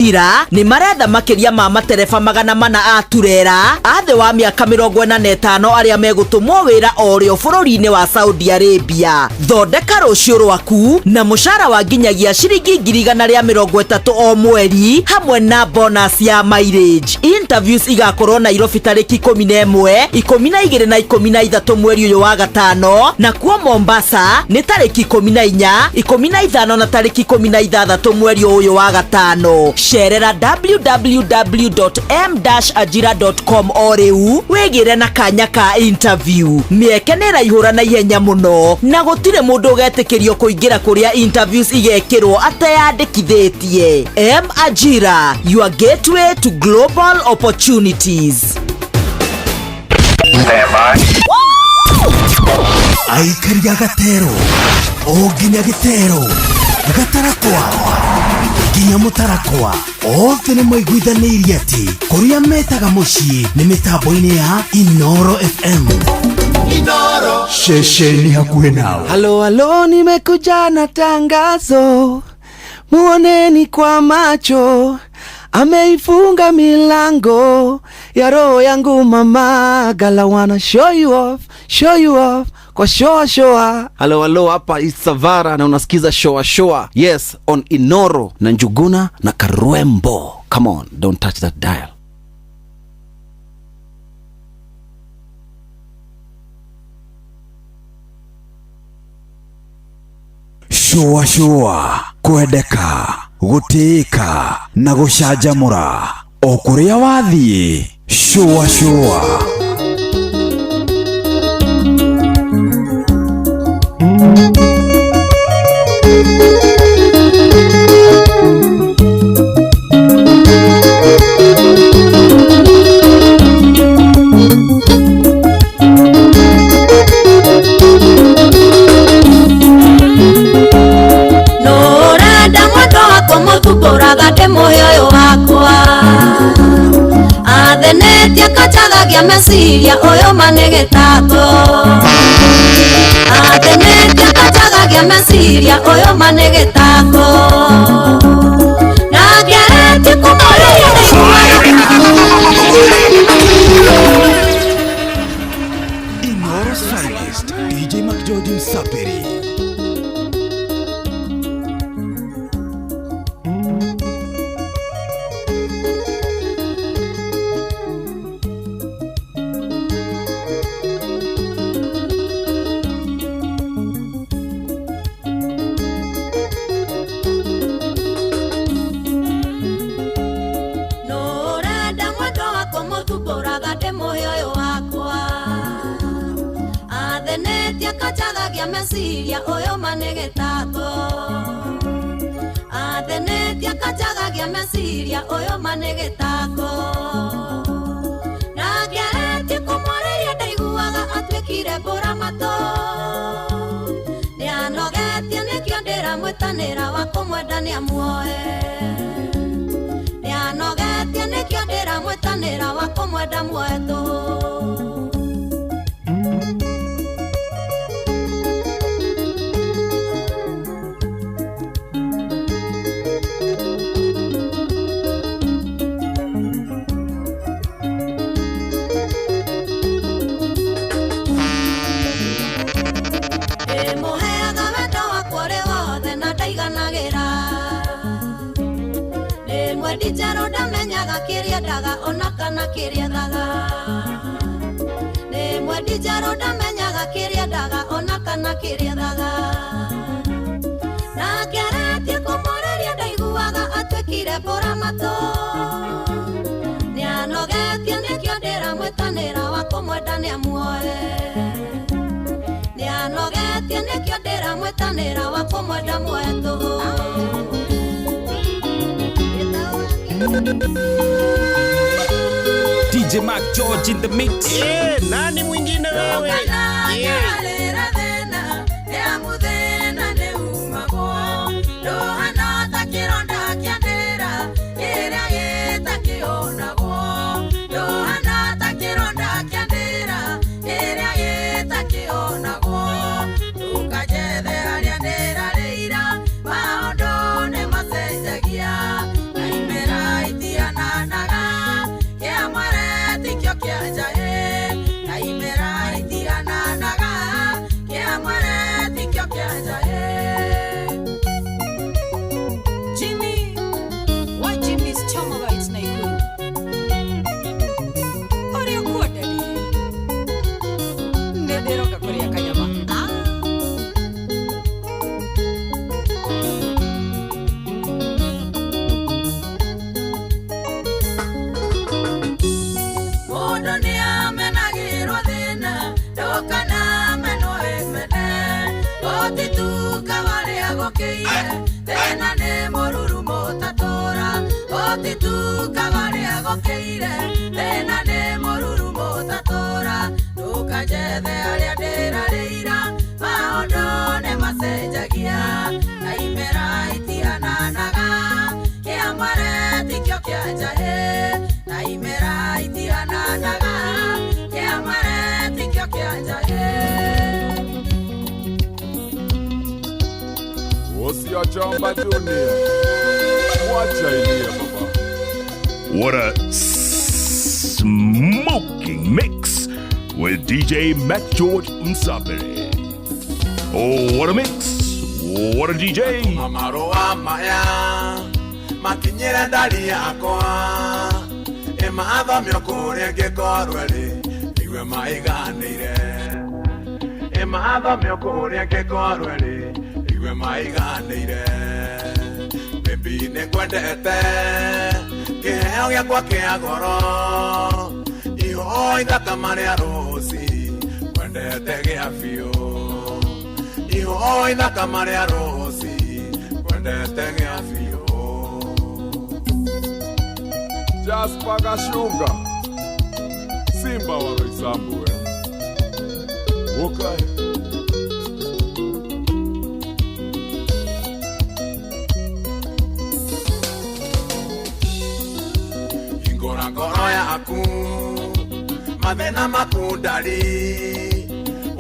Ajira nĩ maretha makĩria ma matereba 400 a turera a thĩ wa mĩaka 45 arĩa megũtũmwo wĩra o rĩo bũrũri-inĩ wa Saudi Arabia. Thondeka rũciũ rwaku na mũcara wa nginyagia ciringi 130,000 o mweri hamwe na bonus ya mileage. Interviews igakorwo Nairobi tarĩki 11, 12 na 13 mweri ũyũ wa gatano, na kuo Mombasa nĩ tarĩki 14, 15 na tarĩki 16 mweri ũyũ wa gatano. Cerera www.m-ajira.com o rĩu wĩgĩre na kanya ka interview. Mĩeke nĩ ĩraihũra na ihenya mũno na gũtirĩ mũndũ ũgetĩkĩrio kũingĩra kũrĩa interviews igekĩrwo ateyandĩkithĩtie. M Ajira, your gateway to global opportunities. Aikari a gatero o nginya gĩtero gatarakwa nginya mũtarakwa othe nĩ maiguithanĩirie atĩ kũrĩa metaga mũciĩ nĩ mĩtambo-inĩ ya Inoro FM, ceceni hakuhĩ nawe. Halo halo, nimekuja na tangazo, muoneni kwa macho, ameifunga milango ya roho yangu mama, gala wanna show you off, show you off kwa shoa shoa. Halo halo, hapa Isavara na unasikiza shoa shoa, yes, on Inoro na Njuguna na Karwembo. Come on, don't touch that dial. Shũa shũa, kwendeka, gũtĩĩka na gũcanjamũra o kũrĩa wathiĩ. Shũa shũa. Nũrenda mwendo wakwa mũthumbũraga ndĩmũhe ũyũ wakwa athenetie kachagagia meciria ũyũ ma nĩ gĩtako athenetie kachagagia meciria ũyũ ma nĩ gĩtako na ngeretie kũmũrĩria ndaiguaga. Inoro's finest, DJ McGeorge Msaperi. Nũrenda mwendo wakwa mũthumbũraga ndĩmũhe ũyũ wakwa athenetie kachagagia meciria ũyũ ma nĩ gĩtako athenetie kachagagia meciria ũyũ ma nĩ gĩtako na ngeretie kũmwarĩria ndaiguaga atuĩkire mbũra matũ nĩanogetie nĩkĩo ndĩramwĩtanĩra wa kũmwenda nĩamuoe nĩanogetie nĩkĩo ndĩramwĩtanĩra wa kũmwenda muoe tũhũ. Ndĩmũheaga wendo wakwa ũrĩ wothe na ndaiganagĩra ndĩ mwendi njerũ ndamenyaga kĩrĩa endaga ona kana kĩrĩa ethaga ndĩ mwendi njerũ ndamenyaga kĩrĩa endaga ona kana kĩrĩa ethaga na ngeretie kũmũrĩria ndaiguaga atuĩkire mbũra matũ nĩanogetie nĩkĩo ndĩramwĩtanĩra wa kũmwenda nĩamuoe nĩanogetie nĩkĩo ndĩramwĩtanĩra wa kũmwenda muoe tũhũ. DJ Mark George in the mix. Yeah, nani mwingine wewe? Yeah. Maũndũ nĩ macenjagia. Thĩna nĩ mũrurumo ũtatũra ũtitukaga rĩa gũkĩire. Thĩna nĩ mũrurumo ũtatũra ndũkanjethe arĩa ndĩrarĩira. Maũndũ nĩ macenjagia na imera itihananaga. Kĩa mwere tikĩo kĩa njahĩ na imera itihananaga. Kĩa mwere tikĩo kĩa njahĩ. Wosia Jamba Junior. Wacha ilie baba. What a smoking mix with DJ Mac George Msapere. Oh, what a mix. What a DJ. Marũa maya makinyĩre ndari yakwa ĩmathomio kũrĩa ngĩkorwo ĩrĩ igue maiganĩire ĩmathomio kũrĩa ngĩkorwo ĩrĩ igue maiganĩire. Baby nĩngwendete kĩheo gĩakwa kĩa goro ihoi thakama rĩa rũci ngwendete gĩa biũ ihoi thakama rĩa rũci ngwendete gĩa biũ. Jasper Gashunga Simba wa Roysambu. Okay. Hingũra ngoro yaku mathĩna maku ndari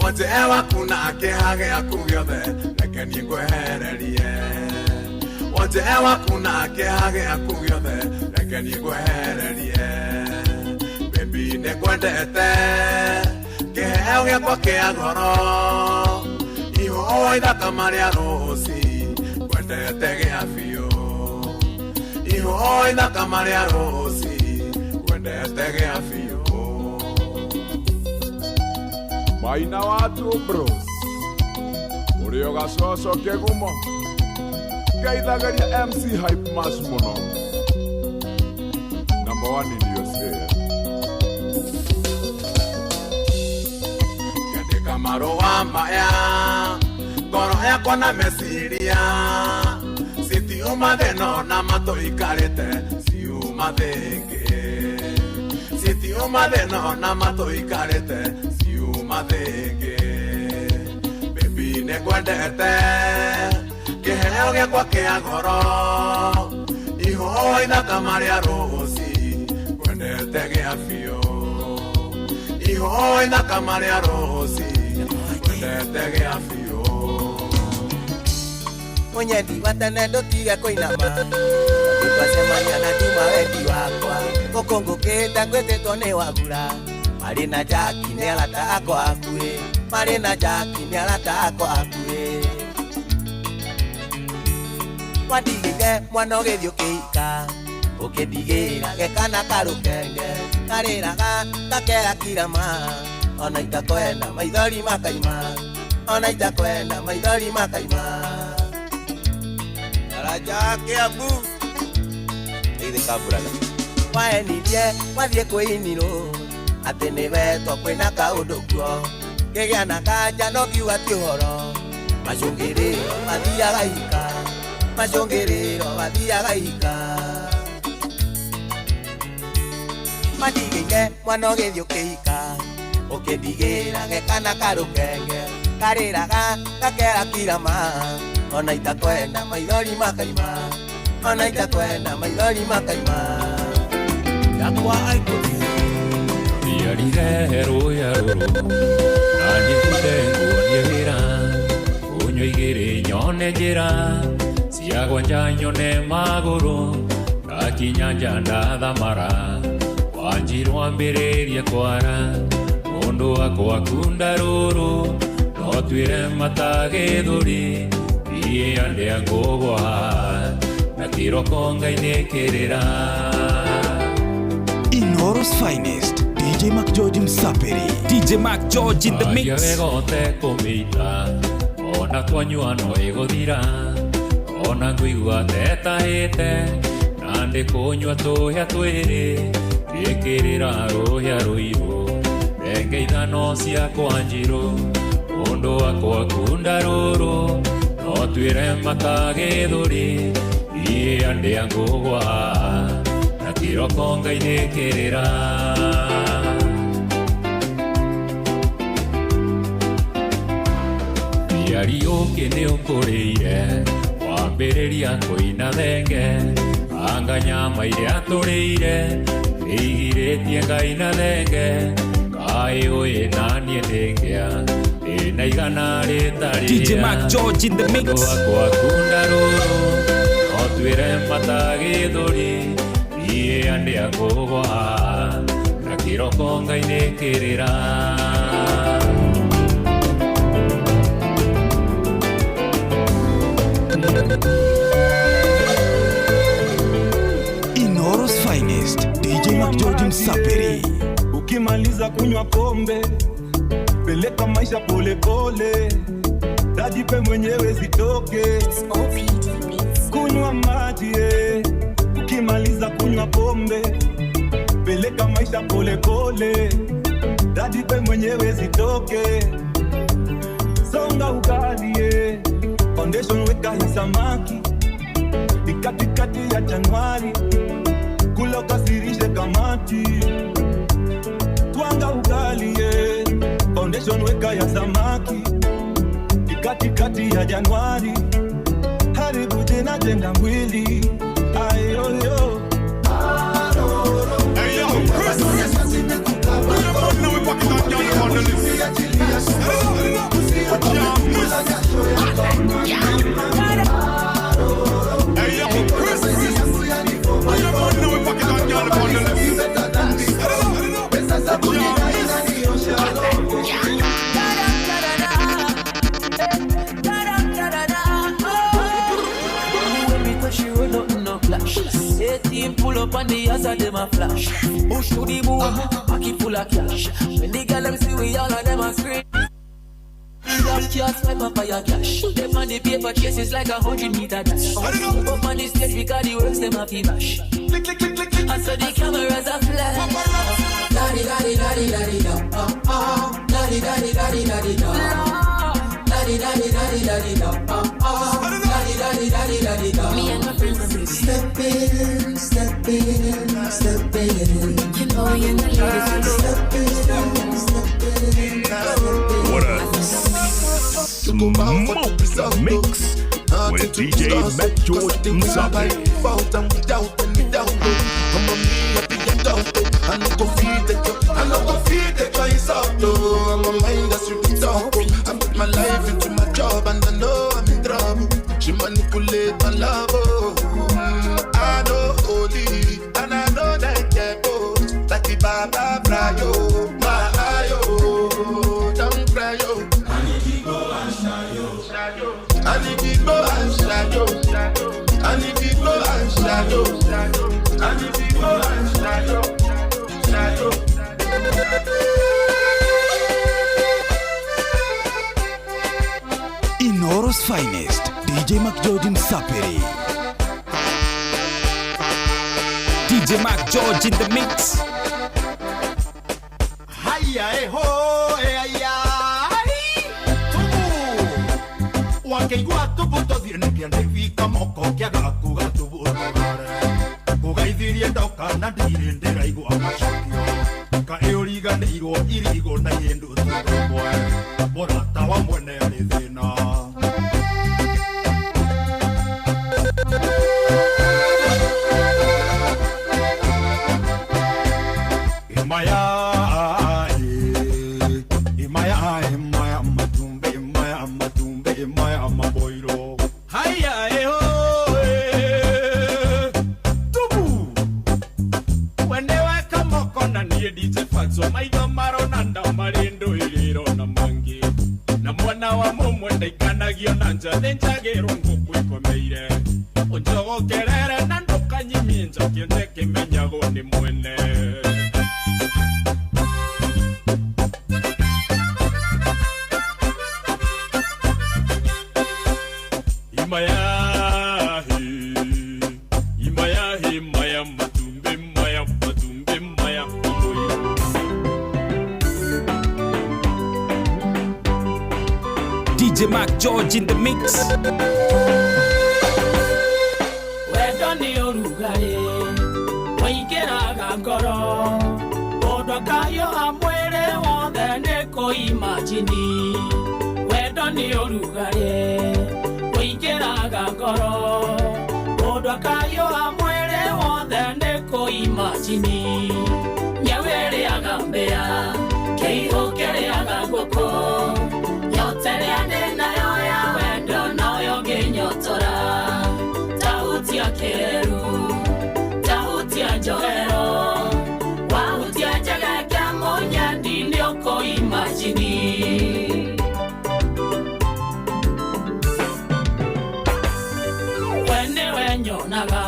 wonje waku na kĩeha gĩaku gĩothe reke niĩ ngwehererie wonje waku na kĩeha gĩaku gĩothe reke niĩ ngwehererie. Baby nĩngwendete kĩheo gĩakwa kĩa goro ihoi thakama rĩa rũci ngwendete gĩa biũ ihoi thakama rĩa rũci ngwendete gĩa biũ. Maina watu bros Urio gacoco kĩgumo ngeithagĩria MC Hype Mash mũno. Number 1 in USA. Ngĩandĩka marũa maya ngoro yakwa na meciria citiuma thĩna ona matũikarĩte ciuma thĩngĩ citiuma thĩna ona matũikarĩte ciuma thĩngĩ. Baby nĩngwendete kĩheo gĩakwa kĩa goro ihoi thakama rĩa rũci ngwendete gĩa biũ ihoi thakama rĩa rũci ngwendete gĩa biũ. Mũnyendi wa tene ndũtige kũinama twacemania na nduma wendi wakwa gũkũ ngũkĩte ngwĩtĩtwo nĩ wagura marĩ na Jaki nĩ arata akwa akuĩ marĩ na Jaki nĩ arata akwa akuĩ. Wandigire mwana ũgĩthiĩ ũkĩhika ũkĩndigĩra gekana karũkenge karĩraga gakera kirama ona itakwenda maithori makaima ona itakwenda maithori makaima. Daraja Kiambu ithika mburaga waenirie wathiĩ kwĩinirwo atĩ nĩwetwo kwĩna kaũndũ kuo kĩgĩa na kanja no ngiuga ti ũhoro macũngĩrĩro mathiaga ika macũngĩrĩro mathiaga ika. Mandigĩire mwana ũgĩthiĩ ũkĩhika ũkĩndigĩra gekana karũkenge karĩraga gakera kirama ona itakwenda maithori makaima ona itakwenda maithori makaima. Yakwa aikũthi Riarire rũya rũrũ na nyĩhute nguonie wĩra ũnyua igĩrĩ nyone njĩra ciagwa nja nyone magũrũ ndakinya nja ndathamara wanjirwo ambĩrĩrie kwara mũndũ wakwa kunda rũrũ no twĩre matagĩthũri iĩ andĩa ngũgwa na kĩroko Ngai nĩkĩrĩra. Inooro's finest DJ Mac George Msaperi. DJ Mac George in the mix. Wega ũtekũmĩita ona twanyua no ĩgũthira ona ngũigua tetahĩte na ndĩkũnyua tũhĩa twĩrĩ ndĩkĩrĩra rũhĩa rũirũ thenge ithano ciakwa njirũ ũndũ wakwa kunda rũrũ no No twĩre matagĩthũri Ia ndĩa ngũgwa Na kĩroko ngainĩkĩrĩra. Mĩario ũkĩ nĩ ũkũrĩire wambĩrĩria kũina thenge anga nyama iria tũrĩire ĩigirĩtie ngaina thenge kaĩ ũyĩ naniĩ ndĩngĩa ndĩna igana rĩtarĩ. DJ Mac George in the mix. Wakwa kunda rũrũ no twĩre matagĩthũri ia ndĩa ngũgwa na kĩroko ngainĩkĩrĩra. Inoro's finest, DJ Mac George Msapiri. Ukimaliza kunywa pombe, peleka maisha pole pole, dajipe mwenyewe zitoke. Kunywa maji, ukimaliza kunywa pombe, peleka maisha pole pole, dajipe mwenyewe zitoke. Songa ugali, foundation weka hii samaki, ni katikati ya Januari, kula ukasirishe kamati. Twanga ugali, foundation weka ya samaki, ni katikati ya Januari, haribu jina jenga mwili. Ayoyo. Hey yo, Chris. Hey yo, Chris. Pull up on the ass of them a flash. Push to the boom, pocket full of cash. When the girl them see we all of them a scream. Can't swipe up your cash. Them on the paper chases like 100 meter dash. Up on the stage we got the works them a fi bash. And so the cameras a flash. Daddy daddy daddy daddy da, ah ah. Daddy daddy daddy daddy da. Daddy daddy daddy daddy da, ah ah. Daddy daddy daddy daddy da. Me and my friends are step in, step in, step in. You know you're not ladies. Step in, step in, step in. What a smoke mix with DJ Mac George Msabe. I put my life into my job and I know I'm in trouble. She manipulate my love. I know holy and I know that get both. Like the Baba Brayo, my ayo, don't cry yo. I need to go and shayo. I need to go and shayo. I need to go and shayo. I need to go and shayo. Shayo. Inoro's finest, DJ Mac George Msapiri. DJ Mac George in the mix. Hiya, eh, ho, eh, ya, tubu. Wakeigua tubu tothie nĩkĩandĩbika moko kĩaga kuga tubu tũgare. Kũgaithirie ndoka na ndirĩ ndĩraigua macokio. Kaĩ ũriganĩirwo irigũ na ihĩndũ tũrũmwe. Mũrata wa mwene arĩ thĩna. Imaya, matumbe, imaya, matumbe, imaya, maboiro. Haya, eho, tubu. Wende weka moko na niĩ DJ Fatso, maitho marona nda marĩ ndũĩrĩro na mangĩ. Na mwana wa mũmwe ndaikanagio na nja thĩnjagĩrwo ngũkũ ikomeire. Ũnjogokerere na ndũkanyimie njoki nje kĩmenyagwo nĩ mwene. Imayahi, maya, matumbe, maya, matumbe, maya, DJ DJ Mark George in the mix. Wendo nĩ ũrugarĩ ũingĩraga ngoro mũndũ akayũha mwĩrĩ wothe nĩ kũimajini. Wendo nĩ ũrugarĩ ũingĩraga ngoro mũndũ akayũha mwĩrĩ wothe nĩ kũimajini. Nyau ĩrĩaga mbĩa kĩihũ kĩrĩaga ngũkũ nyota ĩrĩa ndĩ nayo ya wendo noyo ngĩnyotora. Tahutia kĩeru tahutia njohero wahutia njegeke mũnyendi nĩ ũkũimajini. We nĩwe nyonaga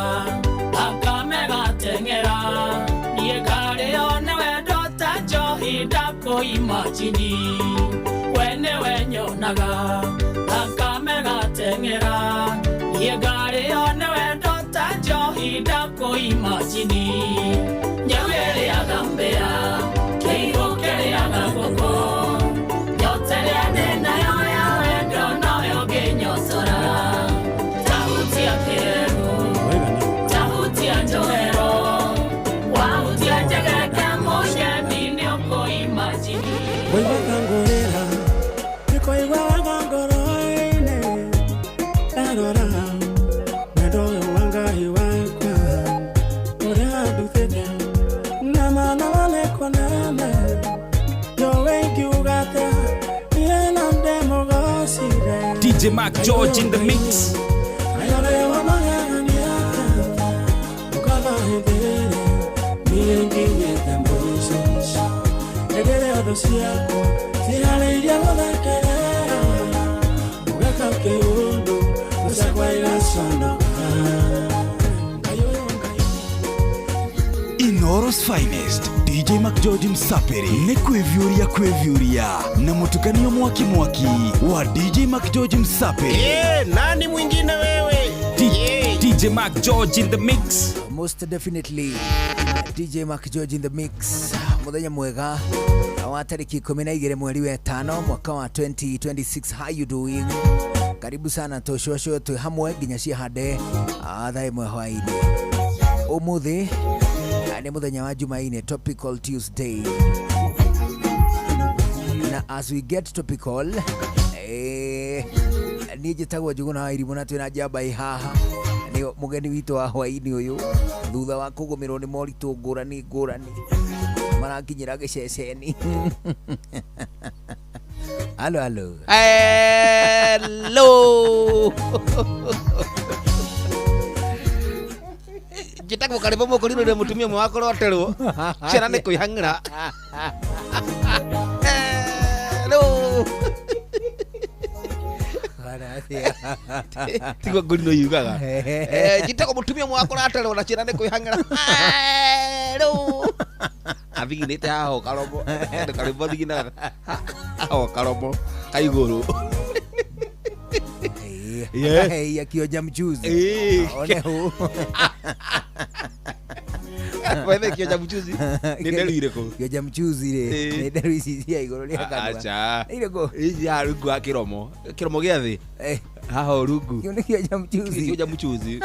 thakame gateng'era niĩ ngarĩo nĩ wendo ta njohi ndakũimajini. We nĩwe nyonaga thakame gateng'era niĩ ngarĩo nĩ wendo ta njohi ndakũimajini. Nyau ĩrĩaga mbĩa kĩihũ kĩrĩaga ngũkũ nyota ĩrĩa ndĩ nayo ya wendo noyo ngĩnyotora. Tahutia kĩeru tahutia njohero wahutia njegeke mũnyendi nĩ ũkũimajini. Waigua ngorera nĩkũigua wega ngoro-inĩ ndarora wendo ũyũ wa Ngai wakwa ũrĩa andutĩte na mana wanĩkũnene njowe ingiuga atĩa niĩ no ndĩmũgocire. DJ Mark George in the mix. Inooro's finest DJ McGeorge Msapiri nĩ kwĩviũria kwĩviũria na mũtukanio mwaki mwaki wa DJ McGeorge Msapiri. Nani mwingine wewe? DJ Mark George in the mix. Most definitely DJ Mark George in the mix. Muthenya mwega wa tariki 12 mweri wa 5 mwaka wa 2026. How you doing? Karibu sana tucocwo twi hamwe nginya ciahande thaa ĩmwe hwaĩ-inĩ. Ũmũthĩ nĩ mũthenya wa Jumaine, Topical Tuesday. Na as we get topical, niĩ njĩtagwo Njũgũna wa Irimũ na twĩna njamba ĩ haha nĩ mũgeni witũ wa hwaĩ-inĩ ũyũ thutha wa kũgũmĩrwo nĩ moritũ ngũrani ngũrani marakinyĩra gĩceceni. Halo, halo. Hello. Njĩtagwo Karĩbo Mũkũrinũ nĩ mũtumia ũmwe wakorwo aterwo ciana nĩ kwĩhang'ĩra. Hello. Tiguo ngũrinũ yugaga. Njĩtagwo mũtumia ũmwe wakorwo aterwo na ciana nĩ kwĩhang'ĩra. Hello. Athiginĩte haha karomo Karĩbo athiginaga haha karomo ka igũrũ. Yes. Akioja mchuzi. One hũ. Wethe kioja mchuzi nĩ nderu irĩkũ? Kioja mchuzi rĩ nĩ nderu ici cia igũrũ rĩa kanua. Acha. Nĩ irĩkũ? Ici haha rungu wa kĩromo. Kĩromo gĩa thĩ. Haha rungu. Kĩu nĩ kioja mchuzi. Kioja mchuzi.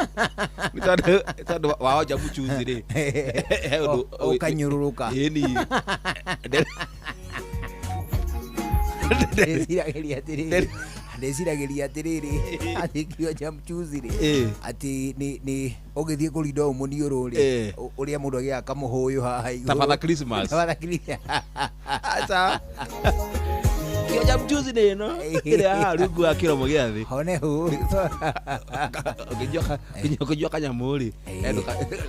Nĩ tondũ waoja mchuzi rĩ. He ũndũ ũkanyũrũrũka. Ĩni. Ndĩciragĩria atĩrĩrĩ. Ndĩciragĩria atĩrĩrĩ atĩ kĩonja mchuzi rĩ atĩ nĩ ũgĩthiĩ kũrinda ũũ mũniũrũ rĩ ũrĩa mũndũ agĩaga kamũhũyũ haha igũrũ. Ta Father Christmas. Ta Father Christmas. Acha. Kĩonja mchuzi nĩ ĩno ĩrĩa haha rungu wa kĩromo gĩa thĩ. One hũ. Ũkĩnyua kanyamũ rĩ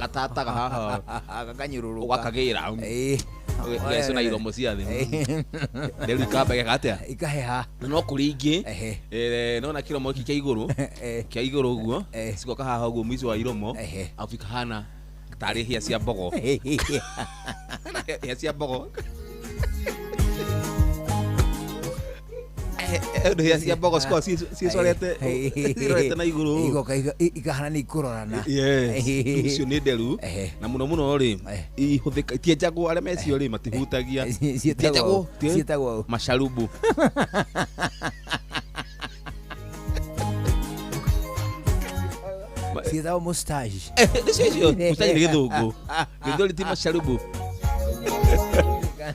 gatataga haha gakanyũrũrũka ũgakagĩra gecũ na iromo cia thĩ nderu ikamba geka atĩa ikaheha. Na no kũrĩ ingĩ nona kĩromo gĩkĩ kĩa igũrũ kĩa igũrũ ũguo cigoka haha ũguo mũico wa iromo arabu ikahana tarĩ hĩa cia mbogo hĩa cia mbogo hĩa cia mbogo cikoragwo cicorete na igũrũ igoka ikahana nĩ ikũrorana. Yes, icio nĩ nderu na mũno mũno rĩ ihũthĩka itienjagwo arĩa mecio rĩ matihutagia ciĩtagwo macarubu. Ciĩtagwo mustache. Nĩcio icio mustache nĩ gĩthũngũ. Gĩthweri ti macarubu.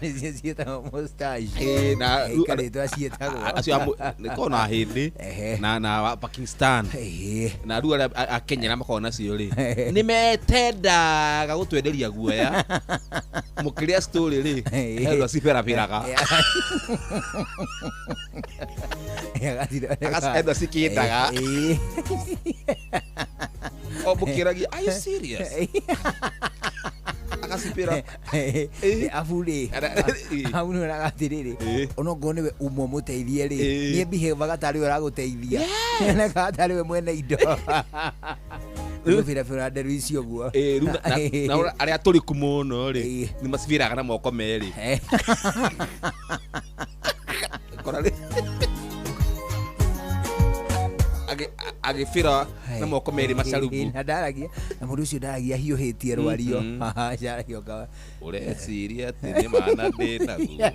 Nĩcio ciĩtagwo mustache. Na karĩtwa ciĩtagwo acio nĩkorwo na Ahĩndĩ na Pakistan na rĩu arĩa a Kenya arĩa makoragwo nacio rĩ nĩ metendaga gũtwenderia guoya mũkĩrĩa story rĩ he ũndũ aciberaberaga endo cikĩndaga o mũkĩragia, are you serious? Akacibĩra abu rĩ hau nĩ onaga atĩrĩrĩ onokorwo nĩwe umwe mũteithie rĩ nĩ behave tarĩ we ũragũteithia nekaga tarĩ we mwene indo gũbirabĩra nderu icio ũguo. Na arĩa tũrĩku mũno rĩ nĩ macibĩraga na moko merĩ kora rĩ agĩbĩra na moko merĩ macarubu na ndaragia na mũndũ ũcio ndaragia hiũhĩtie rwario acaragia ũkawa ũreciria atĩ nĩ mana ndĩ naguo.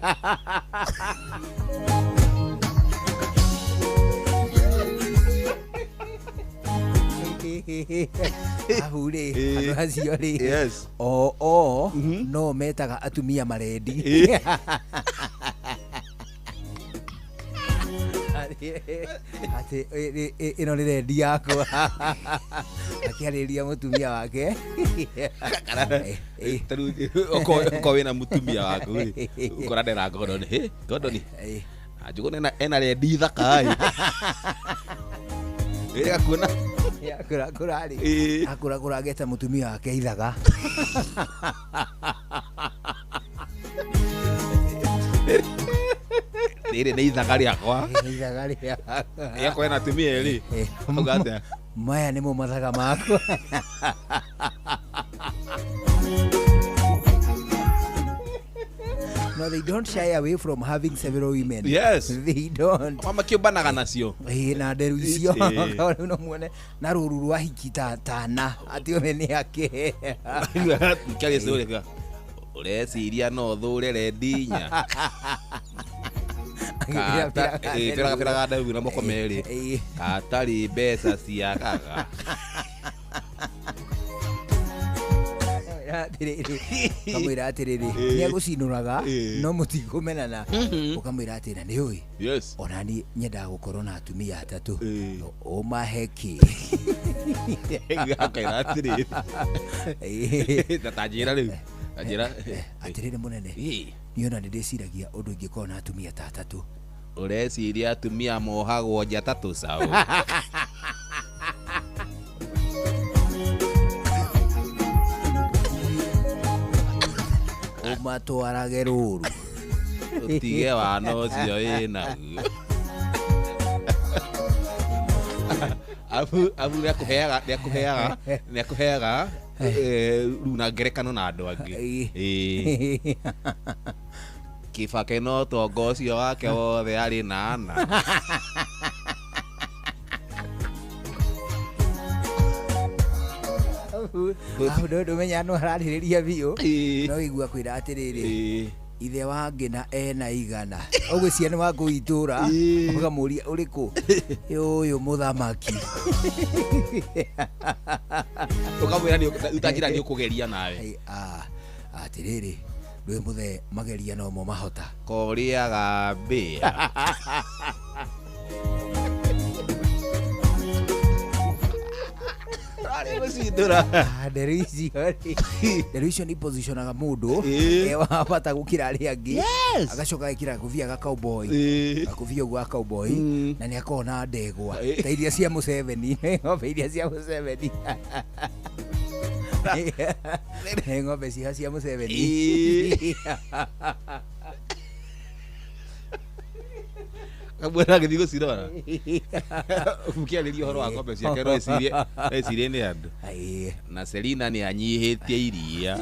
Ahu rĩ andũ acio rĩ o no metaga atumia marendi atĩ ĩno nĩ rendi yakwa akĩarĩria mũtumia wake. Okorwo wĩna mũtumia waku rĩ ũkora ndera Gordon hĩ Gordon Njuguna ena rendi thaka ĩ ĩrĩa kuona akũrakũra rĩ akũrakũra ageta mũtumia wake ithaga. Rĩrĩ nĩ ithaga rĩakwa ithaga rĩakwa rĩakwa ena atumia erĩ auga atĩa maya nĩmo mathaga makwa. No, they don't shy away from having several women. Yes. They don't. Mama kĩũmbanaga nacio. Na nderu icio. Rĩu no muone na rũru rwa hiki ta tana atĩ othe nĩ ake. Kĩaria story ũreciria no thũre rendi inya. Bĩraga nderu na moko merĩ katarĩ mbeca ciagaga. Ũkamwĩra atĩrĩrĩ nĩ agũcinũraga no mũtikũmenana ũkamwĩra atĩ na nĩ ũĩ ona niĩ nyendaga gũkorwo na atumia atatũ ũmahe kĩ. Akaĩra atĩrĩrĩ ta tanjĩra rĩu tanjĩra atĩrĩrĩ mũnene niĩ ona nĩ ndĩciragia ũndũ ingĩkorwo na atumia ta atatũ. Ũreciria atumia mohagwo nja ta tũcaũ. Ũmatwarage rũru ũtige wana ũcio wĩnaguo. Abu nĩakũheaga rĩu na ngerekano na andũ angĩ. Kĩbake no tongo ũcio wake wothe arĩ na ana. Ndũmenya no ararĩrĩria biũ no igua kwĩra atĩrĩrĩ ithe wa Ngĩna ena igana ũgwĩciria nĩ wa kũu itũra ũkamũria ũrĩkũ ũyũ mũthamaki ũkamwĩra ũtanjĩra nĩ ũkũgeria nawe atĩrĩrĩ ndũĩ mũthee mageria nomo mahota korĩaga mbĩa. Nderu icio rĩ nderu icio nĩ positionaga mũndũ wa bata gũkĩra arĩa angĩ agacoka agekĩra gakobia ga cowboy gakobia ũguo ga cowboy na nĩ akoragwo na ndegwa ta iria cia Museveni ng'ombe iria cia Museveni ng'ombe cia Museveni kamwĩra agĩthiĩ gũcirora mũkĩarĩria ũhoro wa ng'ombe ciake no ecirie nĩ andũ na Selina nĩ anyihĩtie iria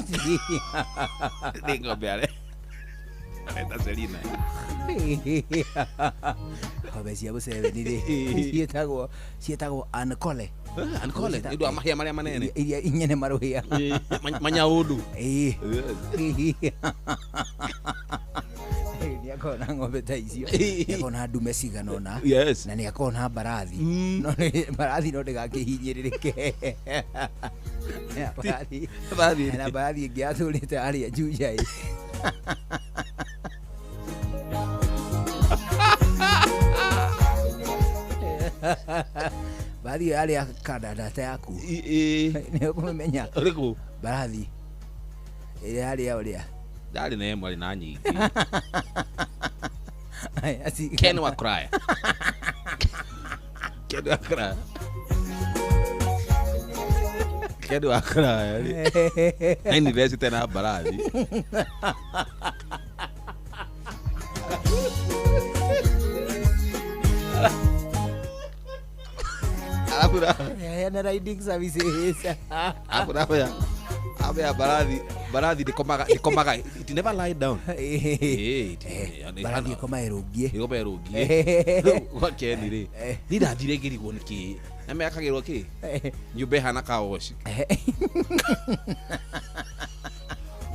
nĩ ng'ombe areta Selina ng'ombe cia Museveni rĩ ciĩtagwo Ankole. Ankole nĩ ũndũ wa mahĩa marĩa manene iria inyene marũhĩa manyaũndũ. Nĩ akoragwo na ng'ombe ta icio, nĩ akoragwo na ndume cigana ũna. Yes. Na nĩ akoragwo na mbarathi, no mbarathi no ndĩgakĩhinyĩrĩrĩke. Na mbarathi. Mbarathi. Na mbarathi ĩngĩ yatũrĩte harĩa Juja ĩ. Mbarathi ĩyo yarĩ ya kandandata yaku, nĩ ũkũmĩmenya? Ũrĩkũ? Mbarathi ĩrĩa yarĩ ya ũrĩa Ndarĩ na ĩmwe, arĩ na nyingĩ. Ken wa Kraya. Ken wa Kraya. Ken wa Kraya rĩ. Na university na mbarathi. Alafu na na riding services. Alafu na ya mbarathi, mbarathi ndĩkomaga, it never lie down. Mbarathi ĩkoma ĩrũngie. Ĩkoma ĩrũngie. Rĩu gwa Ken rĩ, niĩ ndathire ngĩrigwo nĩ kĩ na mekagĩrwo kĩ nyũmba ĩhana kawoci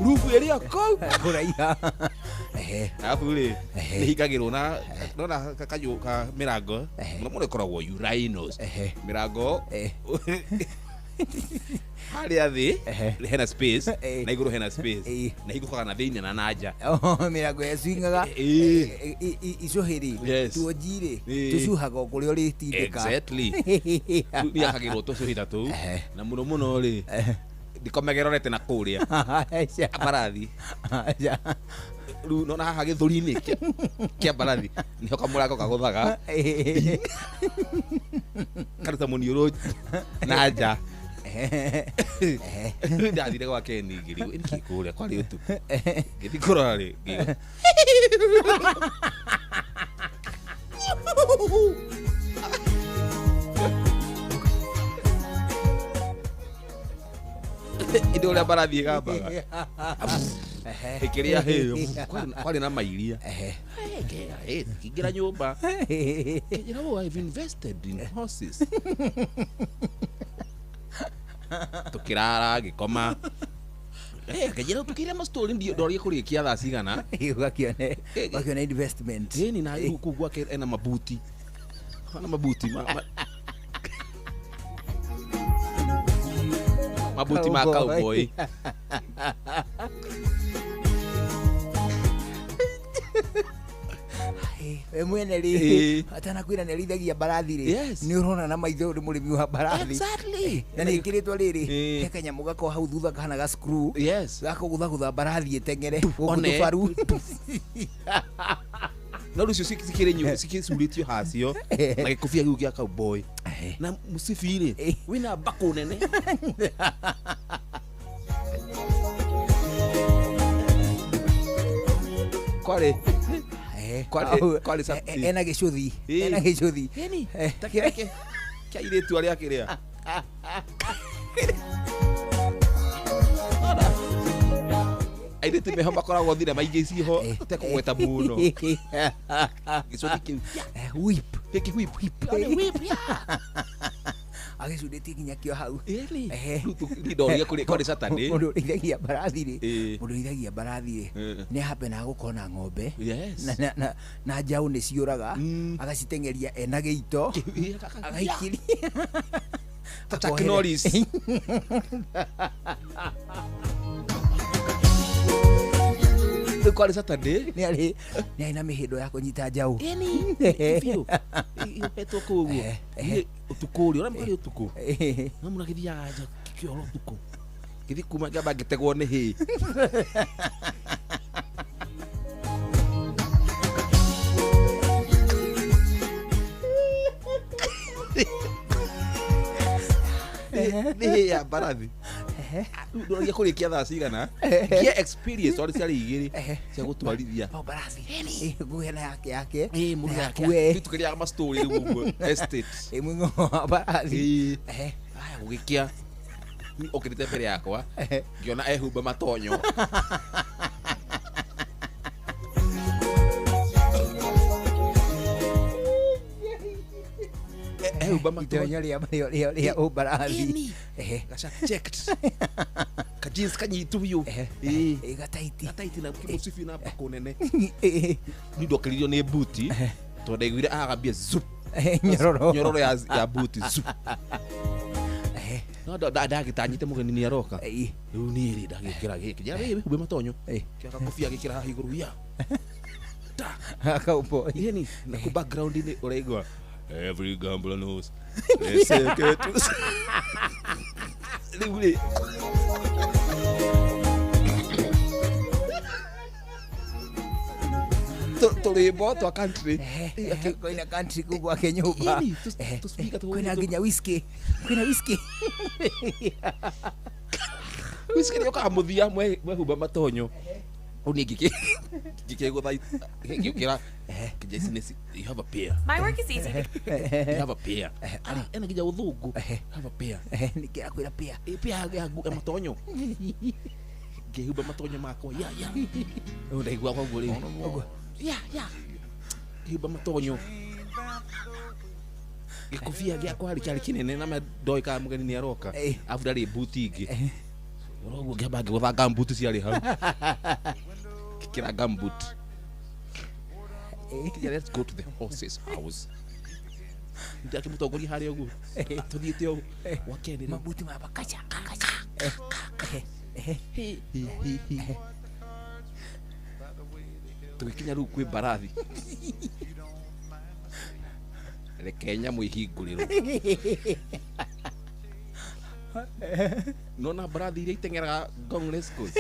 rubu ĩrĩa kũu kũraiha. Arabu rĩ, nĩhingagĩrwo na nona kanyũ ka mĩrango mũno mũno ĩkoragwo urinals mĩrango harĩa thĩ hena space na igũrũ hena space na hingũkaga na thĩinĩ na na nja. Mĩrango ĩcwingaga icũhĩ rĩ, tuonji rĩ, tũcuhaga o kũrĩa ũrĩtindĩka. Exactly. Nĩakagĩrwo tũcũhĩ ta tũu na mũno mũno rĩ, ndikomegerorete na kũrĩa mbarathi. Rĩu nona haha gĩthũri-inĩ kĩa mbarathi nĩho kamũrango kagũthaga karuta mũniũrũ na nja. Ndathire gwa Ken ngĩrigwo nĩkĩ kũrĩa kwarĩ ũtukũ, ngĩthiĩ kũrora rĩ, ngĩigua ĩndĩ ũrĩa mbarathi ĩgambaga ĩkĩrĩa hĩ, kwarĩ na mairia. Kĩingĩra nyũmba you know, I've invested in horses. Tukirara ngĩkoma. Ngĩnjĩra tũkĩire ma story ndorie kũrĩkia thaa cigana. Ũgakione investment. Ĩni na rĩu kũu gwake ena mabuti. Ena mabuti mabuti ma cowboy. We mwene rĩ, atanakwĩra nĩ arĩithagia mbarathi rĩ, nĩ ũrona na maitho nĩ mũrĩmi wa mbarathi. Exactly. Na nĩ ĩkĩrĩtwo rĩrĩ, he kanyamũ gakoragwo hau thutha kahana ga screw. Yes. Gakũgũthagũtha mbarathi ĩteng'ere gũkũ tũbaru. No rĩu cio cikĩrĩ cikĩcurĩtio hacio na gĩkobia kĩu gĩa cowboy. Na mũcibi rĩ, wĩna mbakũ nene. Kwarĩ kwari ena gĩcũthi, ena gĩcũthi. Ĩni, ta kĩrĩa kĩa airĩtu arĩa kĩrĩa. Airĩtu meho makoragwo thinema ingĩ ciho ũtekũgweta mũno. Gĩcũthi kĩu. Whip. Gĩkĩ whip, whip. Whip, yeah. Agĩcundĩtie nginya kĩo hau. Niĩ ndorire kwarĩ Saturday. Mũndũ ũrĩithagia mbarathi rĩ, mũndũ ũrĩithagia mbarathi rĩ, nĩ hapenaga gũkorwo na ng'ombe na njaũ nĩ ciũraga, agaciteng'eria ena gĩito, agaikĩria ta Chuck Norris. Rĩu kwarĩ Saturday. Nĩ arĩ na mĩhĩndo ya kũnyita njaũ. Ĩni, biũ. Ĩhetwo kũu ũguo. Niĩ ũtukũ ũrĩa, ũrĩa kwarĩ ũtukũ. No mũndũ agĩthiaga nja kĩoro ũtukũ. Ngĩthiĩ kuma ngĩamba ngĩtegwo nĩ hĩ. Nĩ hĩ ya mbarathi. Ndoragia kũrĩkia thaa cigana. Ngĩa experience tondũ ciarĩ igĩrĩ cia gũtwarithia. Mbarathi. Nguhe na yake yake. Mũndũ yake. Rĩu tũkĩrĩaga ma story rĩu ũguo estate. Mũing'o wa mbarathi. Haya gũgĩkĩa. Okĩrĩte mbere yakwa ngĩona ehumba matonyo. Ehumba matonyo. Itonyo rĩa ũmbarathi. Gaca checked. Jeans kanyitu biũ. Ĩ gataiti. Gataiti na mũcibi na mbakũ nene. Ni ndokĩririo nĩ buti tondũ ndaiguire agambia zup. Nyororo. Nyororo ya buti zup. No ndagĩtanyite mũgeni nĩ aroka. Rĩu niĩ rĩ ndagĩkĩra gĩkĩ. Njĩra wĩhumbe matonyo. Kĩoka kobia gĩkĩra haha igũrũ ya. Cowboy. Yani na ku background ini ũraigua every gambler knows. They say get to. Rĩu rĩ tũrĩmbo twa country. Kwĩna country kuu gwake nyũmba. Kwĩna nginya whisky. Kwĩna whisky. Whisky nĩ ũkaga mũthia mwehumba matonyo. Rĩu niĩ ngĩkĩgũtha ngĩũkĩra ngĩnja ici nĩ you have a pair. My work is easy. You have a pair. Ena nginya ũthũngũ. You have a pair. Nĩkĩ akwĩra pair? Ĩ pair ya matonyo. Ngĩhumba matonyo makwa ya ya. Rĩu ndaigua koguo rĩu. Ũguo. Ya ya. Ngĩhumba matonyo. Gĩkobia gĩakwa rĩ kĩarĩ kĩnene na ndoĩ kana mũgeni nĩ aroka. Arabu ndarĩ mbuti ingĩ. Ũguo ngĩamba ngĩgũtha gumboot ciarĩ hau. Ngĩkĩra gumboot. Let's go to the horse's house. Ndakĩmũtongoria harĩa ũguo. Tũthiĩte ũguo. Gwake nĩ mabuti maba kacha kacha. Tũgĩkinya rĩu kwĩ mbarathi. Reke nyamũ ihingũrĩrwo. Nona mbarathi iria iteng'eraga Ngong Race Course.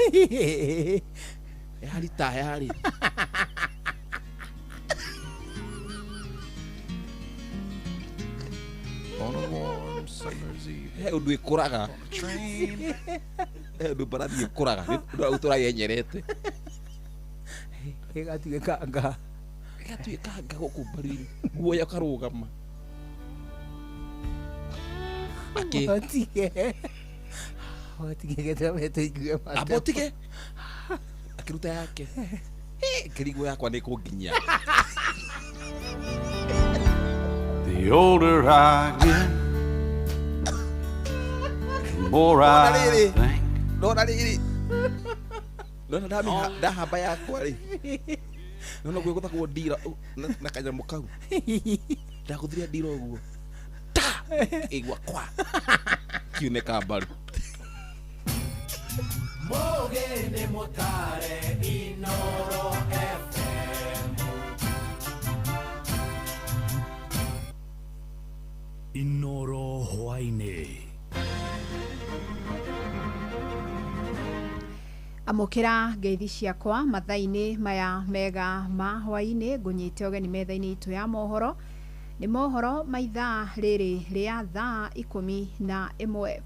Yarĩ tayarĩ. On a warm summer's evening. He ũndũ ĩkũraga. He ũndũ mbarathi ĩkũraga. Nĩ ũndũ tũrayenyerete. Ĩgatuĩka nga. Ĩgatuĩka nga gũkũ mbaru-inĩ. Guoya ũkarũgama. Otige. Otige gĩtame tũigue mate. Amba ũtige. Akĩruta yake. Kĩrigwo yakwa nĩ kũnginyia. The older I get, the more I think. Ndona rĩrĩ. Ndona ndahamba yakwa rĩ. Nona ũguo ĩgũthagwo ndira na kanyamũ kau. Ndagũthire ndira ũguo. Ta! Ĩgua kwa. Kiunĩka mbaru. Mũgeni mũtare Inoro FM. Inoro hwaĩ-inĩ. Amũkĩra ngeithi ciakwa mathaa-inĩ maya mega ma hwaĩ-inĩ ngũnyite ũgeni metha-inĩ itũ ya mohoro. Nĩ mohoro ma ithaa rĩrĩ rĩa thaa 11.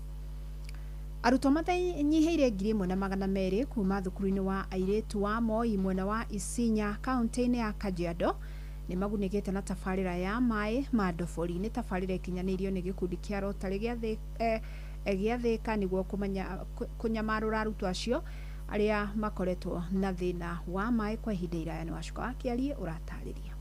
Arutwo matanyihĩire 1200 kuma thukuru-inĩ wa airĩtu wa Moi mwena wa Isinya kaunti-inĩ ya Kajiado nĩ magunĩkĩte na tabarĩra ya maĩ ma ndobori. Nĩ tabarĩra ĩkinyanĩirio nĩ gĩkundi kĩa Rotary gĩa Thĩka nĩguo kũnyamarũra arutwo acio arĩa makoretwo na thĩna wa maĩ kwa ihinda iraya. Nĩ Wacuka wa Kĩarie ũratarĩria.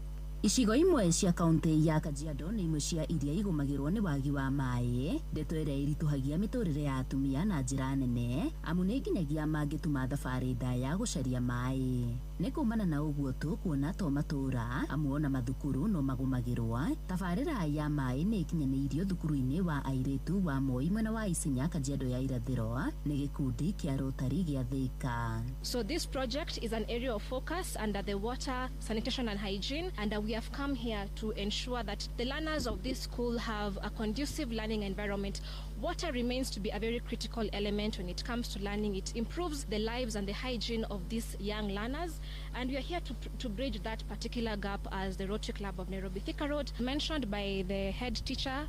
Icigo imwe cia kaunti ya Kajiado nĩ imwe cia iria igũmagĩrwo nĩ wagi wa maĩ, ndeto ĩrĩa ĩritũhagia mĩtũrĩre ya atumia na njĩra nene, amu nĩ nginyagia mangĩtuma thabarĩ ndaya gũcaria maĩ. Nĩ kumana na ũguo tu kuona to matũra amu ona mathukuru no magũmagĩrwo. Tabarĩra ya maĩ nĩ ĩkinyanĩirio thukuru-inĩ wa airĩtu wa Moi mwena wa Isinya Kajiado ya Irathĩro nĩ gĩkundi kĩa Rotary gĩa Thĩka. So this project is an area of focus under the water, sanitation and hygiene, and we have come here to ensure that the learners of this school have a conducive learning environment. Water remains to be a very critical element when it comes to learning. It improves the lives and the hygiene of these young learners, and we are here to bridge that particular gap as the Rotary Club of Nairobi Thika Road. Mentioned by the head teacher,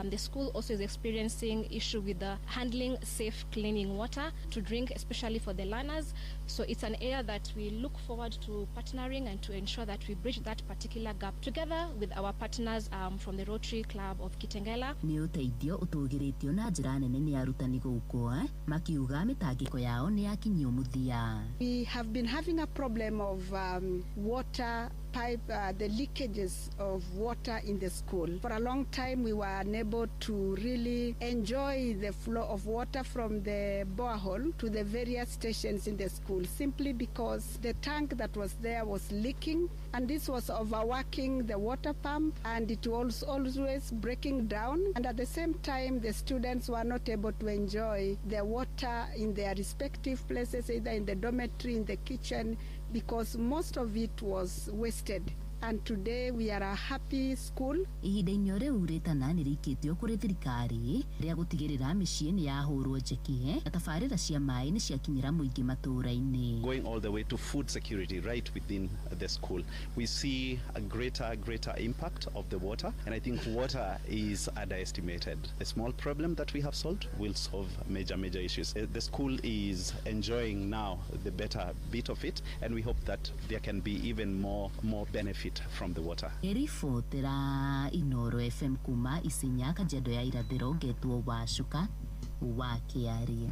the school also is experiencing issue with the handling safe cleaning water to drink, especially for the learners. So it's an area that we look forward to partnering and to ensure that we bridge that particular gap together with our partners from the Rotary Club of Kitengela. Nĩ ũteithio ũtũgĩrĩtio na njĩra nene nĩ arutani gũkũ makiuga mĩtangĩko yao nĩ yakinyio mũthia. We have been having a problem of water pipe, the leakages of water in the school. For a long time, we were unable to really enjoy the flow of water from the borehole to the various stations in the school, simply because the tank that was there was leaking, and this was overworking the water pump, and it was always breaking down. And at the same time, the students were not able to enjoy the water in their respective places, either in the dormitory, in the kitchen, because most of it was wasted. And today we are a happy school. Ihinda-inĩ o rĩu rĩtana nĩ rĩikĩtio kũrĩ thirikari rĩa gũtigĩrĩra mĩciĩ nĩ yahũrwo njeki na tabarĩra cia maĩ nĩ ciakinyĩra mũingĩ matũũra-inĩ. Going all the way to food security right within the school. We see a greater impact of the water, and I think water is underestimated. A small problem that we have solved will solve major issues. The school is enjoying now the better bit of it, and we hope that there can be even more benefit from the water. Ribotera Inoro FM kuma Isinya, Kajiado ya Irathĩro, ngetwo Wacuka wa Kĩarie.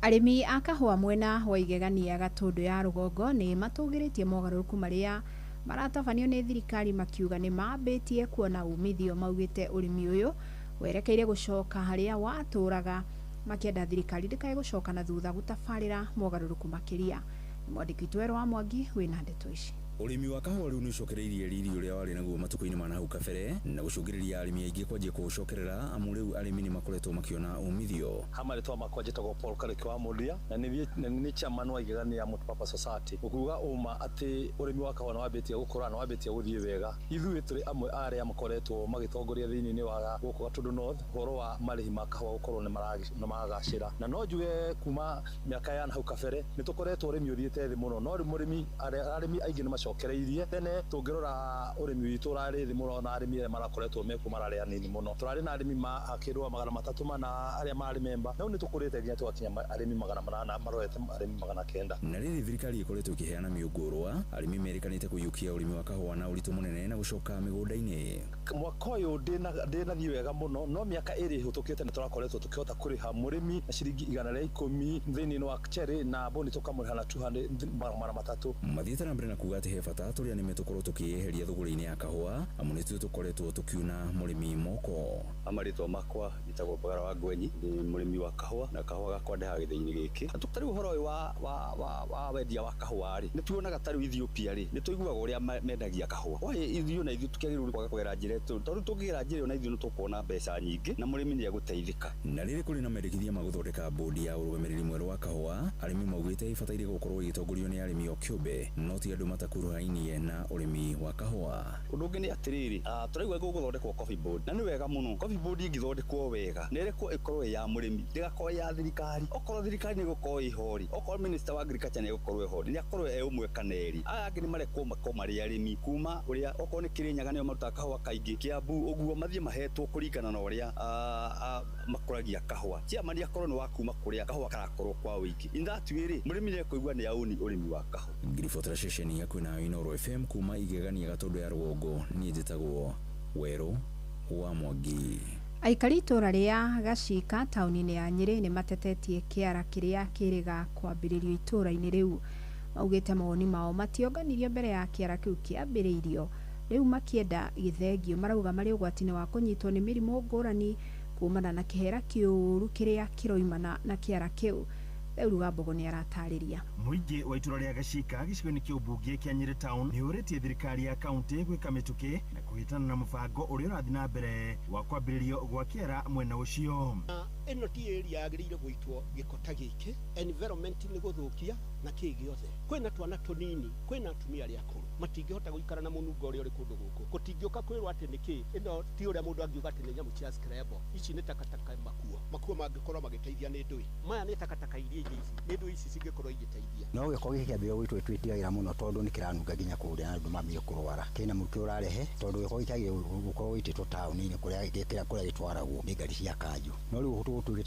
Arĩmi a kahũa mwena wa Igegania Gatũndũ ya rũgongo nĩ matũgĩrĩtie mogarũrũku marĩa maratabanio nĩ thirikari makiuga nĩ mambĩtie kuona umithio. Maugĩte ũrĩmi ũyũ werekeire gũcoka harĩa watũraga, makĩenda thirikari ndĩkae gũcoka na thutha gũtabarĩra mogarũrũku makĩria. Mwandĩki witũ Werũ wa Mwangi wĩna ndeto ici. Ũrĩmi wa kahũa rĩu nĩũcokereirie riri ũrĩa warĩ naguo matukũ-inĩ ma nahau kabere na gũcũngĩrĩria arĩmi aingĩ kwanjia kũũcokerera, amu rĩu arĩmi nĩ makoretwo makĩona umithio. Ha marĩtwa makwa njĩtagwo Paul Karĩki wa Mũria na nĩ chairman wa Igegania Multipurpose Society. Ũkuga ũma atĩ ũrĩmi wa kahũa nĩwambĩtie gũkũra na wambĩtie gũthiĩ wega. Ithuĩ tũrĩ amwe a arĩa makoretwo magĩtongoria thĩinĩ wa gũkũ Gatũndũ North ũhoro wa marĩhi ma kahũa gũkorwo nĩ maragacĩra, na no njuge kuma mĩaka ya nahau kabere nĩ tũkoretwo ũrĩmi ũthiĩte thĩ mũno, no rĩu mũrĩmi arĩmi aingĩ nĩ macokereirie. Tene tũngĩrora ũrĩmi witũ ũrarĩ thĩ mũno na arĩmi arĩa marakoretwo mekuo mararĩ anini mũno. Tũrarĩ na arĩmi makĩrwo 304 arĩa marĩ memba, no nĩ tũkũrĩte nginya tũgakinya arĩmi 800 marorete arĩmi 900. Na rĩrĩ thirikari ĩkoretwo ĩkĩheana mĩũngũrwa, arĩmi merĩkanĩte kũiyũkia ũrĩmi wa kahũa na ũritũ mũnene na gũcoka mĩgũnda-inĩ. Mwaka ũyũ ndĩnathiĩ wega mũno, no mĩaka ĩrĩ ĩhĩtũkĩte nĩ tũrakoretwo tũkĩhota kũrĩha mũrĩmi na ciringi 110 thĩinĩ wa cherry na boni tũkamũrĩha na 200 300. Mathiĩte na mbere na kuga atĩ he bata tũrĩa nĩme tũkorwo tũkĩyeheria thũgũrĩ-inĩ ya kahũa, amu nĩtuo tũkoretwo tũkiuna mũrĩmi moko. Marĩtwa makwa njĩtagwo Mbagara wa Ngwenyi, ndĩ mũrĩmi wa kahũa na kahũa gakwa ndehaga gĩthĩi-inĩ gĩkĩ. Tarĩu ũhoro ũyũ wa wendia wa kahũa rĩ, nĩ tuonaga tarĩu Ethiopia rĩ, nĩ tũiguaga ũrĩa mendagia kahũa. Why ithuĩ na ithuĩ tũkĩagĩrĩirwo kwaga kũgera njĩra ĩyo, tondũ tũngĩgera njĩra ĩyo na ithuĩ nĩ tũkuona mbeca nyingĩ na mũrĩmi nĩ egũteithĩka. Na rĩrĩ kũrĩ na mendekithia ma gũthondeka bodi ya ũrũgamĩrĩri mwerũ wa kahũa, arĩmi maugĩte ĩbataire gũkorwo ĩgĩtongorio nĩ arĩmi o kĩũmbe, no ti andũ matakuruhainie na ũrĩmi wa kahũa. Ũndũ ũngĩ nĩ atĩrĩrĩ, tũraigua gũgũthondekwo coffee board, na nĩ wega mũno. Coffee board ĩngĩthondekwo wega nĩ ĩrekwo ĩkorwo ĩ ya mũrĩmi, ndĩgakorwo ĩ ya thirikari. Okorwo thirikari nĩ ĩgũkorwo ĩho rĩ, okorwo minister wa agriculture nĩ egũkorwo ĩho rĩ, nĩ akorwo e ũmwe kana erĩ. Aya angĩ nĩ marekwo makorwo marĩ arĩmi kuma ũrĩa okorwo nĩ Kĩrĩnyaga nĩo marutaga kahũa kaingĩ, Kiambu ũguo mathiĩ mahetwo kũringana na ũrĩa makũragia kahũa. Chairman akorwo nĩ wa kuma kũrĩa kahũa karakorwo kwa ũingĩ. In that way rĩ, mũrĩmi nĩ ekũigua nĩ aũni ũrĩmi wa kahũa. Ngiribotera ceceni ya kwĩna Inooro FM kuma Igegania Gatũndũ ya rũgongo, niĩ njĩtagwo Werũ wa Mwangi. Aikari itũũra rĩa Gacika taũni-inĩ ya Nyĩrĩ nĩ matetetie kĩara kĩrĩa kĩrĩga kwambĩrĩrio itũũra-inĩ rĩu. Maugĩte mawoni mao mationganirio mbere ya kĩara kĩu kĩambĩrĩirio, rĩu makĩenda gĩthengio. Marauga marĩ ũgwati-inĩ wa kũnyitwo nĩ mĩrimũ ngũrani kumana na kĩhera kĩũru kĩrĩa kĩroimana na kĩara kĩu. Theuru wa Mbogo nĩ aratarĩria. Mũingĩ wa itũra rĩa Gacika gĩcigo-inĩ kĩa ũmbunge kĩa Nyĩrĩ Town nĩ ũrĩtie thirikari ya kaunti gwĩka mĩtũkĩ na kũhĩtana na mũbango ũrĩa ũrathiĩ na mbere wa kwambĩrĩrio gwa kĩara mwena ũcio. Ĩno ti area yagĩrĩire gũitwo gĩko ta gĩkĩ, environment nĩ gũthũkia na kĩ gĩothe. Kwĩna twana tũnini, kwĩna atumia arĩa akũrũ matingĩhota gũikara na mũnungo ũrĩa ũrĩ kũndũ gũkũ. Gũtingĩũka kwĩrwo atĩ nĩ kĩ, ĩno ti ũrĩa mũndũ angiuga atĩ nĩ nyamũ cia scrabble. Ici nĩ takataka makuo mangĩkorwo magĩteithia nĩ ndũĩ. Maya nĩ takataka iria ingĩ ici, nĩ ndũĩ ici cingĩkorwo igĩteithia. No gĩko gĩkĩ kĩambĩrĩria gwitũ twĩtigagĩra mũno tondũ nĩ kĩranunga nginya kũrĩa na andũ mambie kũrwara. Kĩna mũrukĩ ũrarehe tondũ gĩko gĩkĩ kĩagĩrĩirwo gũkorwo gĩitĩtwo taũni-inĩ kũrĩa gĩtwaragwo nĩ ngari cia kanjũ. No rĩu tũgũtuĩke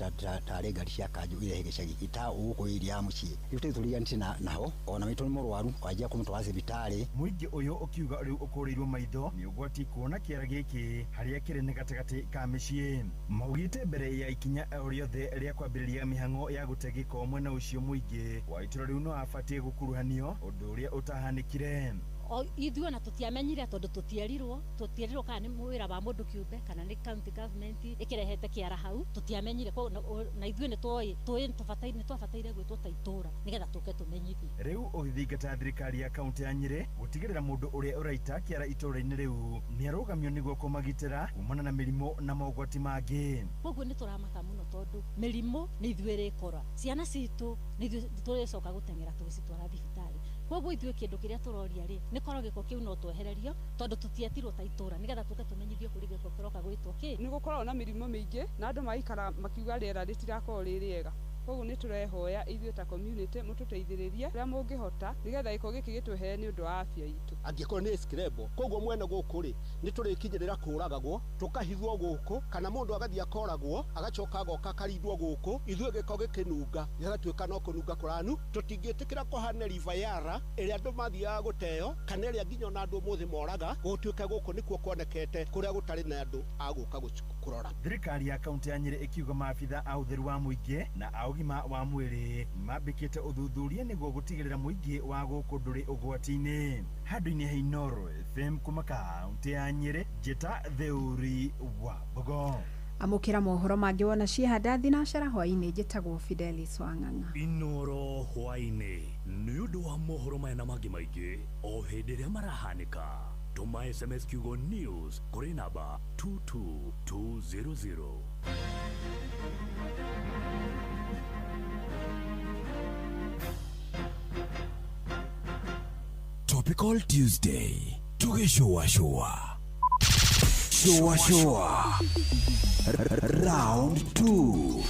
tarĩ ngari cia kanjũ irehe gĩcagi ita gũkũ area ya mũciĩ. Rĩu tũriganĩtie naho ona maitũ nĩ mũrwaru wanjia kũmũtwara thibitarĩ. Mũingĩ ũyũ ũkiuga rĩu ũkũrĩirwo maitho nĩ ũgwati kuona kĩara gĩkĩ harĩa kĩrĩ nĩ gatagatĩ ka mĩciĩ. Maugĩte mbere ya ikinya o rĩothe rĩa kwambĩrĩria mĩhang'o ya gũte gĩko mwena ũcio mũingĩ wa itũra rĩu no abatiĩ gũkuruhanio, ũndũ ũrĩa ũtahanĩkire. Ithuĩ ona tũtiamenyire tondũ tũtierirwo kana nĩ wĩra wa mũndũ kĩũmbe kana nĩ county government ĩkĩrehete kĩara hau, tũtiamenyire. Koguo na ithuĩ nĩ twoĩ tũĩ nĩ twabataire gwĩtwo ta itũra nĩgetha tũke tũmenyithio. Rĩu ũgĩthingata thirikari ya kaunti ya Nyĩrĩ gũtigĩrĩra mũndũ ũrĩa ũraita kĩara itũũra-inĩ rĩu nĩarũgamio nĩguo kũmagitĩra kumana na mĩrimũ na mogwati mangĩ. Koguo nĩ tũramaka mũno tondũ mĩrimũ nĩ ithuĩ ĩrĩkora ciana citũ, nĩ ithuĩ tũrĩcoka gũteng'era tũgĩcitwara thibitarĩ. Koguo ithuĩ kĩndũ kĩrĩa tũroria rĩ nĩ korwo gĩko kĩu no twehererio tondũ tũtietirwo ta itũra nĩgetha tũke tũmenyithio kũrĩ gĩko kĩroka gwĩtwo kĩ. Nĩ gũkoragwo na mĩrimũ mĩingĩ na andũ magaikara makiuga rĩera rĩtirakorwo rĩ rĩega. Koguo nĩ tũrehoya ithuĩ ta community mũtũteithĩrĩrie ũrĩa mũngĩhota nĩgetha gĩko gĩkĩ gĩtwehere nĩ ũndũ wa afya itũ. Angĩkorwo nĩ screbo koguo mwene gũkũ rĩ nĩ tũrĩkinyĩrĩra kũragagwo tũkahithwo gũkũ kana mũndũ agathiĩ akoragwo agacoka agoka akarindwo gũkũ, ithuĩ gĩko gĩkĩnunga gĩgatuĩka no kũnunga kũranu. Tũtingĩtĩkĩra kũhane River Yara ĩrĩa andũ mathiaga gũteo kana ĩrĩa nginya ona andũ ũmũthĩ moraga, gũtuĩke gũkũ nĩkuo kuonekete kũrĩa gũtarĩ na andũ a gũka kũrora. Thirikari ya kaunti ya Nyĩrĩ ĩkiuga maabitha a ũtheru wa mũingĩ na a ũgima wa mwĩrĩ mambĩkĩte ũthuthuria nĩguo gũtigĩrĩra mũingĩ wa gũkũ ndũrĩ ũgwati-inĩ. Handũ-inĩ ha Inooro FM kuma kaunti ya Nyĩrĩ, Njĩta Theuri wa Mbogo. Amũkĩra mohoro mangĩ wona ciĩhanda thinacara hwaĩ-inĩ. Njĩtagwo Fidelis Wang'ang'a. Inooro hwaĩ-inĩ nĩ ũndũ wa mohoro maya na mangĩ maingĩ o hĩndĩ ĩrĩa marahanĩka. Tũma SMS kiugo news kũrĩ namba 22200. Topical Tuesday tugĩcũacũa shũa round 2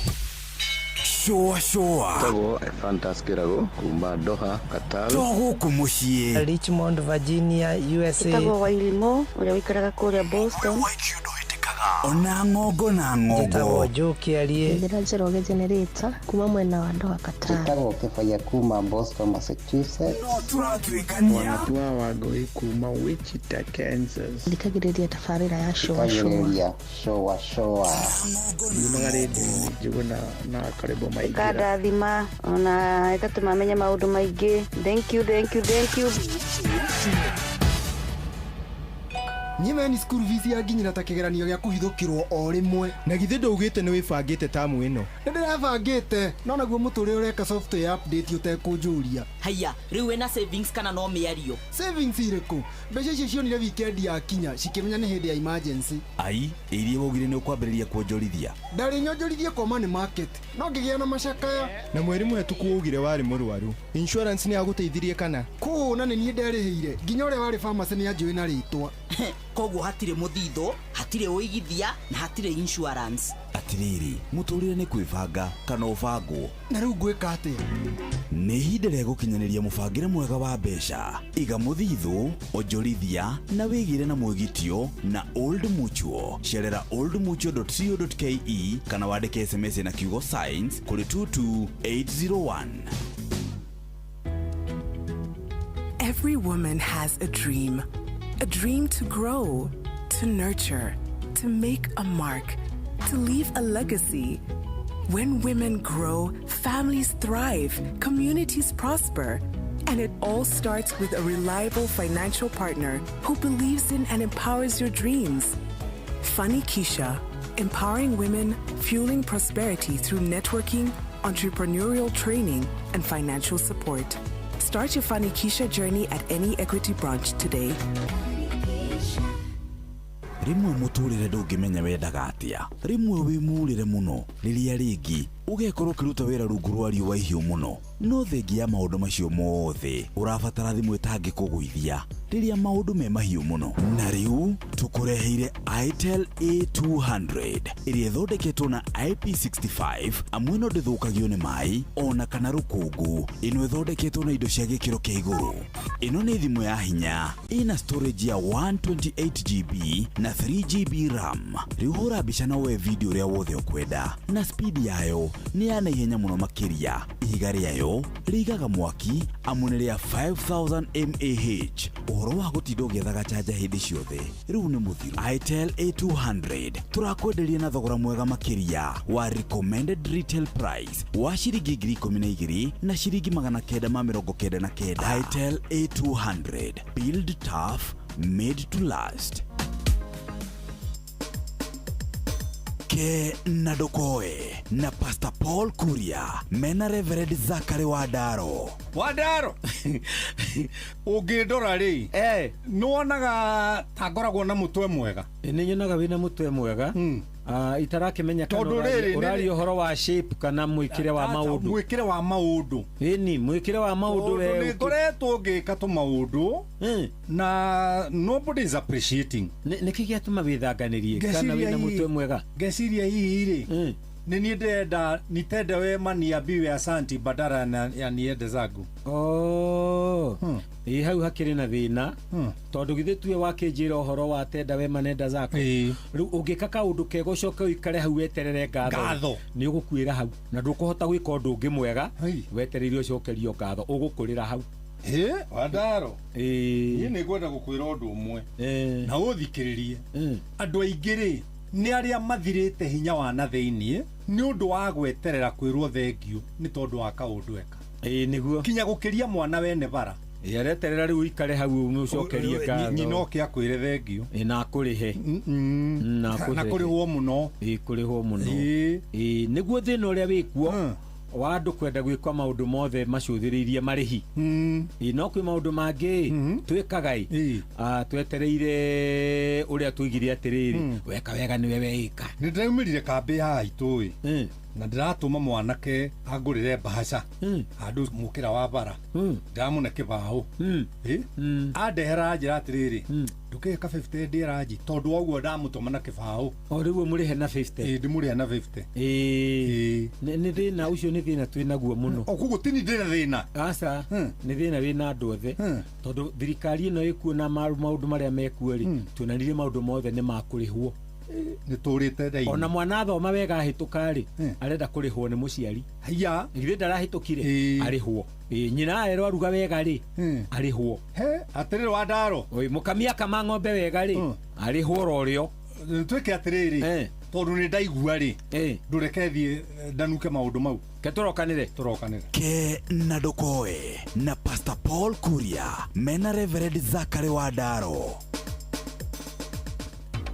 shũa shũa. Tagwo Ephantus Kĩrago kuma Doha, Qatar. To gũkũ mũciĩ Richmond, Virginia, USA. Ĩtagwo Wairimo ũrĩa ũikaraga kũrĩa Boston. Ona ng'ongo na ng'ongo. Njĩtagwo Joe Kĩarie. Njĩra Njoroge Generator kuma mwena wa Doha, Qatar. Njĩtagwo Kĩbaya kuma Boston, Massachusetts. No tũratuĩkania. Wanatua Wangũi kuma Wichita, Kansas. Thikagĩrĩria tabarĩra ya shũa shũa. Thikagĩrĩria shũa shũa. Yumaga rĩndiũ-inĩ Njũgũ na Karĩbo Maingĩra. Ĩkandathima ona ĩgatũma menye maũndũ maingĩ. Thank you, thank you, thank you. Nyimeni school fees yanginyĩra ta kĩgeranio gĩa kũhithũkĩrwo o rĩmwe. Na githĩ ndũugĩte nĩ wĩbangĩte tamu ĩno? Nĩ ndĩrebangĩte no naguo mũtũrĩre ũreka software update ũtekũnjũria. Haiya, rĩu wĩna savings kana no mĩario? Savings irĩkũ? Mbeca icio cionire weekend yakinya cikĩmenya nĩ hĩndĩ ya emergency. Ai, iria waugire nĩ ũkwambĩrĩria kuonjorithia. Ndarĩ nyonjorithie kwa money market no ngĩgĩa na macakaya. Na mweri mũhetũku waugire warĩ mũrwaru. Insurance nĩ yagũteithirie kana? Kũũ na nĩ niĩ nderĩhĩire nginya ũrĩa warĩ pharmacy nĩ anjũĩ na rĩtwa. Koguo hatirĩ mũthithũ, hatirĩ ũigithia na hatirĩ insurance. Atirĩrĩ, mũtũrĩre nĩ kwĩbanga kana ũbangwo. Na rĩu ngwĩka atĩa? Nĩ ihinda rĩa gũkinyanĩria mũbangĩre mwega wa mbeca. Iga mũthithũ, onjorithia na wĩgĩre na mwĩgitio na Old Mutual. Cerera oldmutual.co.ke kana wandĩke SMS na kiugo science kũrĩ 22801. Every woman has a dream. A dream to grow, to nurture, to make a mark, to leave a legacy. When women grow, families thrive, communities prosper. And it all starts with a reliable financial partner who believes in and empowers your dreams. Funny Keisha, empowering women, fueling prosperity through networking, entrepreneurial training, and financial support. Start your Funny Keisha journey at any Equity branch today. Rĩmwe mũtũrĩre ndũngĩmenya wendaga atĩa. Rĩmwe wĩ mũrĩre mũno, rĩrĩa rĩngĩ ũgekorwo ũkĩruta wĩra rungu rwa riũa ihiũ mũno. No thengia ya maũndũ macio mothe, ũrabatara thimũ ĩtangĩkũgũithia rĩrĩa maũndũ me mahiũ mũno. Na rĩu tũkũreheire Itel A200 ĩrĩa ĩthondeketwo na IP65 amu ĩno ndĩthũkagio nĩ maĩ ona kana rũkũngũ. Ĩno ĩthondeketwo na indo cia gĩkĩro kĩa igũrũ. Ĩno nĩ thimũ ya hinya, ĩna storage ya 128GB na 3GB RAM. Rĩu hũra mbica na woe video ũrĩa wothe ũkwenda, na speed yayo nĩ ya naihenya mũno makĩria. Ihiga rĩayo nayo rĩigaga mwaki amu nĩ rĩa 5000 mAh. Ũhoro wa gũtinda ũgĩethaga chanja hĩndĩ ciothe rĩu nĩ mũthiru. Itel A200 tũrakwenderia na thogora mwega makĩria wa recommended retail price wa ciringi 12,999 na ciringi 999. Itel A200, build tough, made to last. Ke na Ndokoe na Pastor Paul Kuria mena Reverend Zachary Wandaro. Wandaro, ũngĩndora rĩ, nĩwonaga ta ngoragwo na mũtwe mwega? Nĩ nyonaga wĩna mũtwe mwega. Itarakĩmenya kana Tondũ rĩrĩ, ũraria ũhoro wa shape kana mwĩkĩre wa maũndũ. Mwĩkĩre wa maũndũ. Ĩni, mwĩkĩre wa maũndũ Tondũ we nĩ ngoretwo ngĩka tũmaũndũ na nobody is appreciating. Nĩkĩ gĩatũma wĩthanganĩrie kana wĩna mũtwe mwega? Ngeciria hihi rĩ, nĩ niĩ ndĩrenda nitende wema niambiwe asanti badala ya niende zangu. Oh. Ĩ hau hakĩrĩ na thĩna, tondũ githĩ tuwe wakĩnjĩra ũhoro wa tenda wema nenda zako. Rĩu ũngĩka kaũndũ kega ũcoke ũikare hau weterere ngatho, nĩ ũgũkuĩra hau na ndũkũhota gwĩka ũndũ ũngĩ mwega wetereire ũcokerio ngatho, ũgũkũrĩra hau. Ĩ Wandaro, niĩ nĩ ngwenda gũkwĩra ũndũ ũmwe na ũthikĩrĩrie. Andũ aingĩ rĩ, nĩ arĩa mathirĩte hinya wa na thĩiniĩ nĩ ũndũ wa gweterera kwĩrwo thengiũ nĩ tondũ wa kaũndũ eka. Ĩ nĩguo. Kinya gũkĩria mwana wene bara. Ĩ areterera rĩu ũikare hau ũmũcokerie ngatho. Nyina oke akwĩre thengiũ. Ĩ na akũrĩhe. Na kũrĩhwo mũno. Ĩ kũrĩhwo mũno. Ĩ nĩguo thĩna ũrĩa wĩkuo wa andũ kwenda gwĩka maũndũ mothe macũthĩrĩirie marĩhi. Ĩ no kwĩ maũndũ mangĩ twĩkaga ĩ twetereire ũrĩa tuigire atĩrĩrĩ, weka wega nĩwe weĩka. Nĩ ndĩraumĩrire kambĩ ya aitũ ĩ, na ndĩratũma mwanake angũrĩre mbahaca handũ mũkĩra wa bara, ndĩramũne kĩbaũ. Andehera njĩra atĩrĩrĩ, ndũkĩka 50 ndĩranji tondũ wa ũguo ndamũtũma na kĩbaũ. O rĩu ũmũrĩhe na 50. Ĩ ndĩmũrĩhe na 50. Ĩ nĩ thĩna ũcio, nĩ thĩna twĩ naguo mũno. O koguo ti ni ndĩna thĩna? Aca, nĩ thĩna wĩna andũ othe, tondũ thirikari ĩno ĩkuo na maũndũ marĩa mekuo rĩ, tuonanirie maũndũ mothe nĩ makũrĩhwo. Nĩ tũrĩte ndaini. Ona mwana athoma wega ahĩtũka rĩ, arenda kũrĩhwo nĩ mũciari. Haiya. Githĩ ndarahĩtũkire, arĩhwo. Nyina arerwo aruga wega rĩ, arĩhwo. He, atĩrĩrĩ Wandaro. Oi, mũkamia akama ng'ombe wega rĩ, arĩhwo oro rĩo. Twĩke atĩrĩrĩ, tondũ nĩ ndaigua rĩ, ndũreke thiĩ ndanuke maũndũ mau. Ke tũrokanĩre. Tũrokanĩre. Ke na Ndokoe na Pastor Paul Kuria mena Reverend Zachary Wandaro.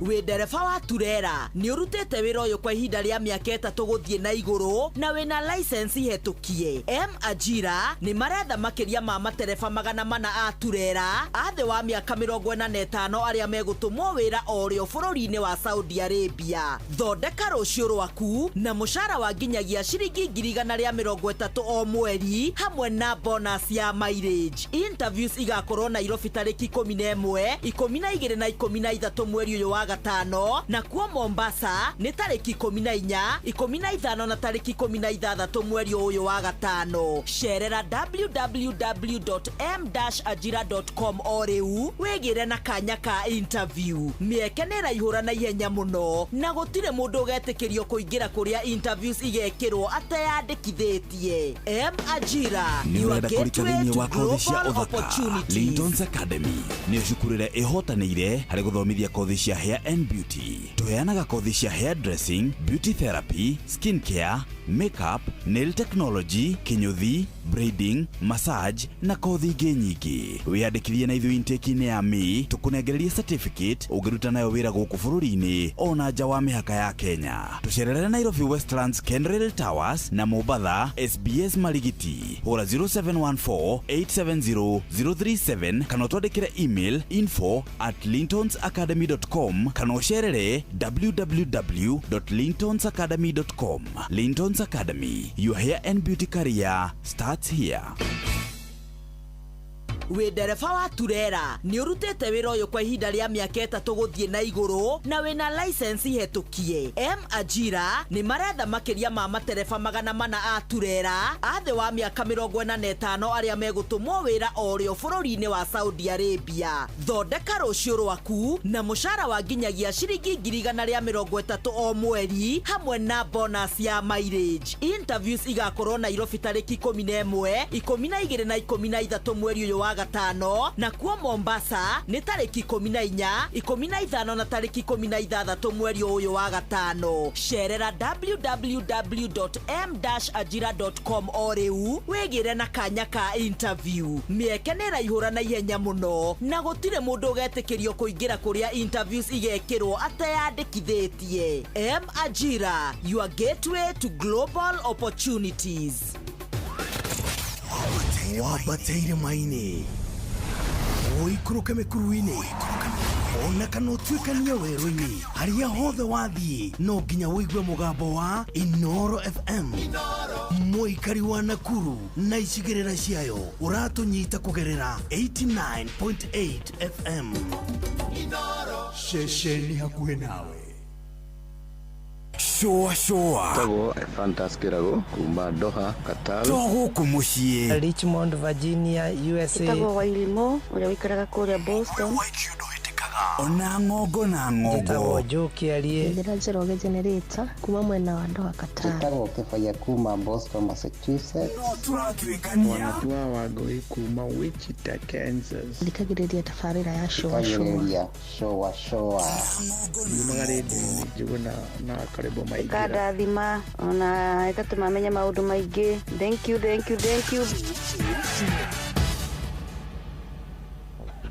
Wĩ ndereba wa turera nĩ ũrutĩte wĩra ũyũ kwa ihinda rĩa mĩaka 3 gũthiĩ na igũrũ na wĩna license hetũkie. M Ajira nĩ maretha makĩria ma matereba 400 a turera a thĩ wa mĩaka 45 arĩa megũtũmwo wĩra o rĩo bũrũri-inĩ wa Saudi Arabia. Thondeka rũciũ rwaku na mũcara wa nginyagia ciringi 130,000 o mweri hamwe na bonus ya mileage. Interviews igakorwo Nairobi tarĩki 11, 12 na 13 mweri ũyũ wa gatano, na kuo Mombasa nĩ tarĩki 14, 15 na tarĩki 16 mweri ũyũ wa gatano. Cerera www.m-ajira.com o rĩu wĩgĩre na kanya ka interview. Mĩeke nĩ ĩraihũra na ihenya mũno na gũtirĩ mũndũ ũgetĩkĩrio kũingĩra kũrĩa interviews igekĩrwo ateyandĩkithĩtie. M Ajira, Nĩ your ũrenda kũrika gateway thĩinĩ to wa kothi cia global ũthaka? opportunities. Lintons Academy nĩyo cukuru ĩrĩa ĩhotanĩire harĩ gũthomithia kothi cia hair and beauty. Tũheanaga kothi cia hair dressing, beauty therapy, skin care, makeup, nail technology, kinyuthi, braiding, massage na kothi ingĩ nyingĩ. Wĩyandĩkithie na ithuĩ intake-inĩ ya May tũkũnengererie certificate ũngĩruta nayo wĩra gũkũ bũrũri-inĩ ona nja wa mĩhaka ya Kenya. Tũcerere Nairobi Westlands Kenrail Towers na Mombatha SBS Marigiti. Hũra 0714 870 037 kana ũtwandĩkĩre email info@lintonsacademy.com kana ũcerere www.lintonsacademy.com. Lintons Academy, your hair and beauty career starts here. Wĩ ndereba wa turera nĩ ũrutĩte wĩra ũyũ kwa ihinda rĩa mĩaka 3 gũthiĩ na igũrũ na wĩna license hetũkie. M Ajira nĩ maretha makĩria ma matereba 400 a turera a thĩ wa mĩaka 45 arĩa megũtũmwo wĩra o rĩo bũrũri-inĩ wa Saudi Arabia. Thondeka rũciũ rwaku na mũcara wa nginyagia ciringi 130,000 o mweri hamwe na bonus ya mileage. Interviews igakorwo Nairobi tarĩki 11, 12 na 13 mweri ũyũ wa gatano, na kuo Mombasa nĩ tarĩki 14, 15 na tarĩki 16 mweri ũyũ wa gatano. Cerera www.m-ajira.com o rĩu wĩgĩre na kanya ka interview. Mĩeke nĩ ĩraihũra na ihenya mũno na gũtirĩ mũndũ ũgetĩkĩrio kũingĩra kũrĩa interviews igekĩrwo ateyandĩkithĩtie. M Ajira, your gateway to global opportunities. Wambate irĩma-inĩ, ũikũrũke mĩkuru-inĩ, ona kana ũtuĩkanie werũ-inĩ, harĩa hothe wathiĩ no nginya ũigue mũgambo wa Inoro FM. Mũikari wa Nakuru na icigĩrĩra ciayo ũratũnyita kũgerera 89.8 FM. Ceceni hakuhĩ nawe. Shoa shoa. Tagwo Fantas Kirago kuma Doha, Qatar. To gũkũ mũciĩ. Richmond, Virginia, USA. Njĩtagwo Wairimu ũrĩa ũikaraga kũrĩa Boston. Ona ng'ongo na ng'ongo. Njĩtagwo Joe Kĩarie. Njĩra Njoroge Generator kuma mwena wa Doha, Qatar. Njĩtagwo Kĩbaya kuma Boston, Massachusetts. No tũratuĩkania. Wanatua Wangũi kuma Wichita, Kansas. Thikagĩrĩria tabarĩra ya Shoa Shoa. Thikagĩrĩria Shoa Shoa. Yumaga rĩndiũ-inĩ Njũgũna na Karĩbo Maingĩra. Ĩkandathima ona ĩgatũma menye maũndũ maingĩ. Thank you, thank you, thank you.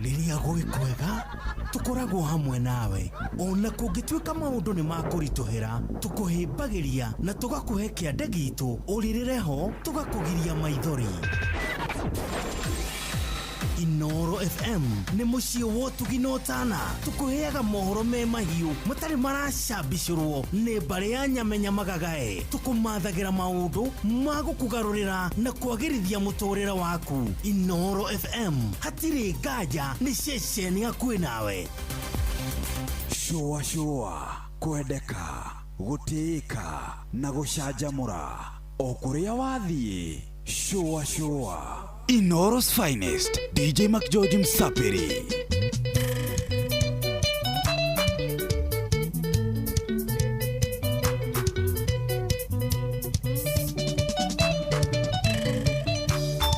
Rĩrĩa gwĩ kwega tũkoragwo hamwe nawe, ona kũngĩtuĩka maũndũ nĩ makũritũhĩra, tũkũhĩmbagĩria na tũgakũhe kĩande gitũ, ũrĩrĩre ho tũgakũgiria maithori. Inoro FM nĩ mũciĩ wa ũtugi na ũtana, tũkũheaga mohoro me mahiũ matarĩ maracambicũrwo nĩ mbarĩ ya nyamenya magagae, tũkũmathagĩra maũndũ ma gũkũgarũrĩra na kwagĩrithia mũtũrĩre waku. Inoro FM hatirĩ nganja, nĩ ceceni hakuhĩ nawe. Shoa shoa, kwendeka, gũtĩĩka na gũcanjamũra o kũrĩa wathiĩ. Shoa shoa. Inoro's finest, DJ McGeorge Msapiri.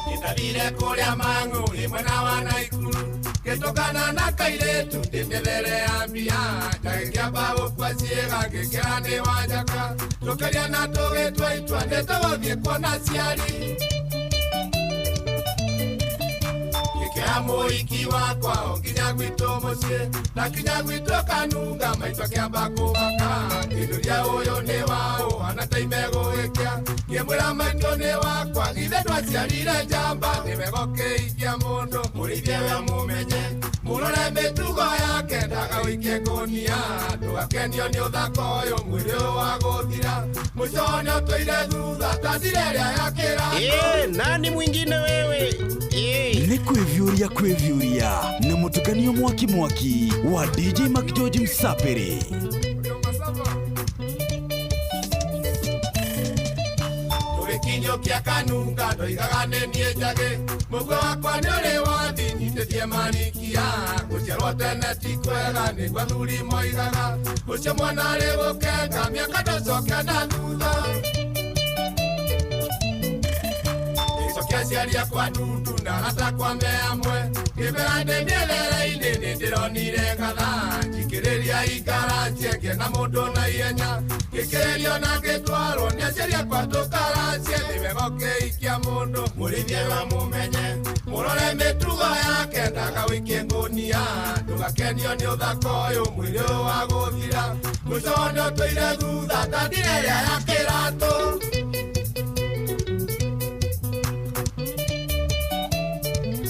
Nĩndathire kũrĩa Mang'u mwena wa Naikuru, ngĩtũngana na kairĩtu ndĩmĩthere ya mbia, ndagĩkĩamba gũkua ciĩga ngĩkĩra nĩ wanjaka, tũkĩria na tũgĩtua itua nĩtũgũthiĩ kuona aciari. Ngĩkĩra mũhiki wakwa o nginya gwitũ mũciĩ, na nginya gwitũ kanunga maitũ akĩamba kũmaka, ngĩnjũria ũyũ nĩ waũ hana ta imegũgĩkĩa, ngĩmwĩra maitũ nĩ wakwa githĩ ndwaciarire njamba, nĩ wega ũkĩhikia mũndũ mũrĩithie we mũmenye, mũrore mĩtugo yake ndagagũikie ngũnia, ndũgakenio nĩ ũthaka ũyũ mwĩrĩ ũyũ wa gũthira, mũico nĩ ũtũire thutha ta njĩra ĩrĩa ya kĩratũ. Nani mwingine wewe? Nĩ kwĩviũria kwĩviũria na mũtukanio mwaki mwaki wa DJ McGeorge Msapiri. Tũgĩkinyũkia kanunga ndoigaga nĩ niĩ njagĩ, mũguo wakwa nĩ ũrĩ wathi nyitĩtie manikia, gũciarwo tene ti kwega nĩguo athuri moigaga, ũcio mwana arĩ gũkenga mĩaka ndũcoke na thutha. Ngĩcokia aciari akwa ndundu na arata akwa me amwe, ngĩmera ndĩ mĩethere-inĩ nĩ ndĩronire ngatha, njikĩrĩria ikaracie ngĩona mũndũ na ihenya, ngĩkĩrĩrio na ngĩtwarwo nĩ aciari akwa tũkaracie, nĩ wega ũkĩhikia mũndũ mũrĩithie we mũmenye, mũrore mĩtugo yake ndagagũikie ngũnia, ndũgakenio nĩ ũthaka ũyũ mwĩrĩ ũyũ wa gũthira, mũico nĩ ũtũire thutha ta ndira ĩrĩa ya kĩratũ.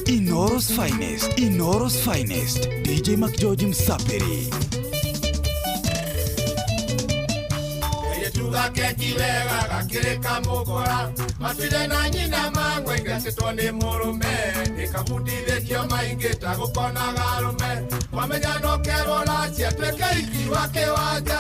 Inoro's finest, Inoro's finest, DJ McGeorge Msapiri. Gathake wega gakĩrĩ kamũkora matuire na nyina mangwe ngatĩtwo nĩ mũrũme nĩkabundithĩtio maingĩ ta gũkonaga arũme wamenya no kerwo racia tuĩke iki wa kĩwanja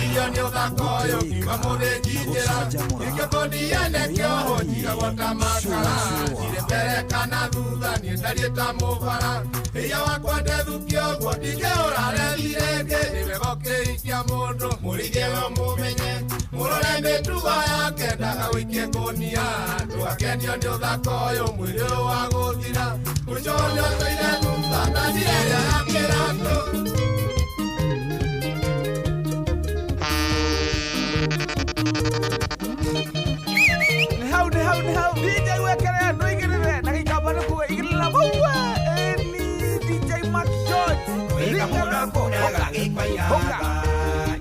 Ndio ni ũthaka ũyũ ngiuma mũthĩnji njĩra nĩkĩo kũndiane kĩoho njigagwo ta makara ndirĩ mbere kana thutha niĩ ndariĩ ta mũbara ĩya wakwa ndethukio ũguo ndingĩũra rethi rĩngĩ nĩ wega ũkĩhikia mũndũ mũrĩithie we ũmũmenye mũrore mĩtugo yake ndagagũikie ngũnia ndũgakenio nĩ ũthaka ũyũ mwĩrĩ ũyũ wa gũthira mũico nĩũtũire thutha na njĩra ĩrĩa ya kĩratũ. Ni hau DJ wekere no igirire na gikamba no kuga igirira baua ni DJ Mark George Wika muno hoka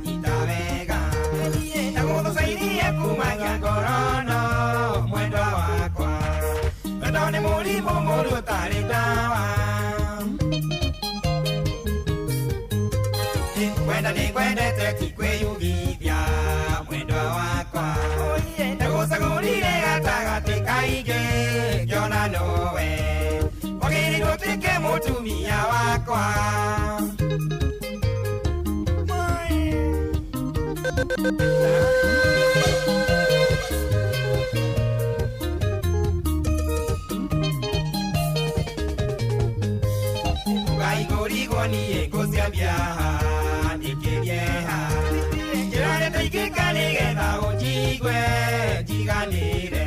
itawega na gũthũcairie kumagia ngorono mwendwa wakwa wendo nĩ mũrimũ mũru ũtarĩ ndawa kwenda nĩ kwendete ti kwĩyugithia mwendwa wakwa ndagũcagũrire gatagatĩ kaingĩ ngĩona nowe wagĩrĩirwo ũtuĩke mũtumia wakwa. Ngaigũrigwo niĩ ngũciambia ndĩkĩrieha njĩra nĩtaingĩka nĩgetha ũnjigue njiganĩre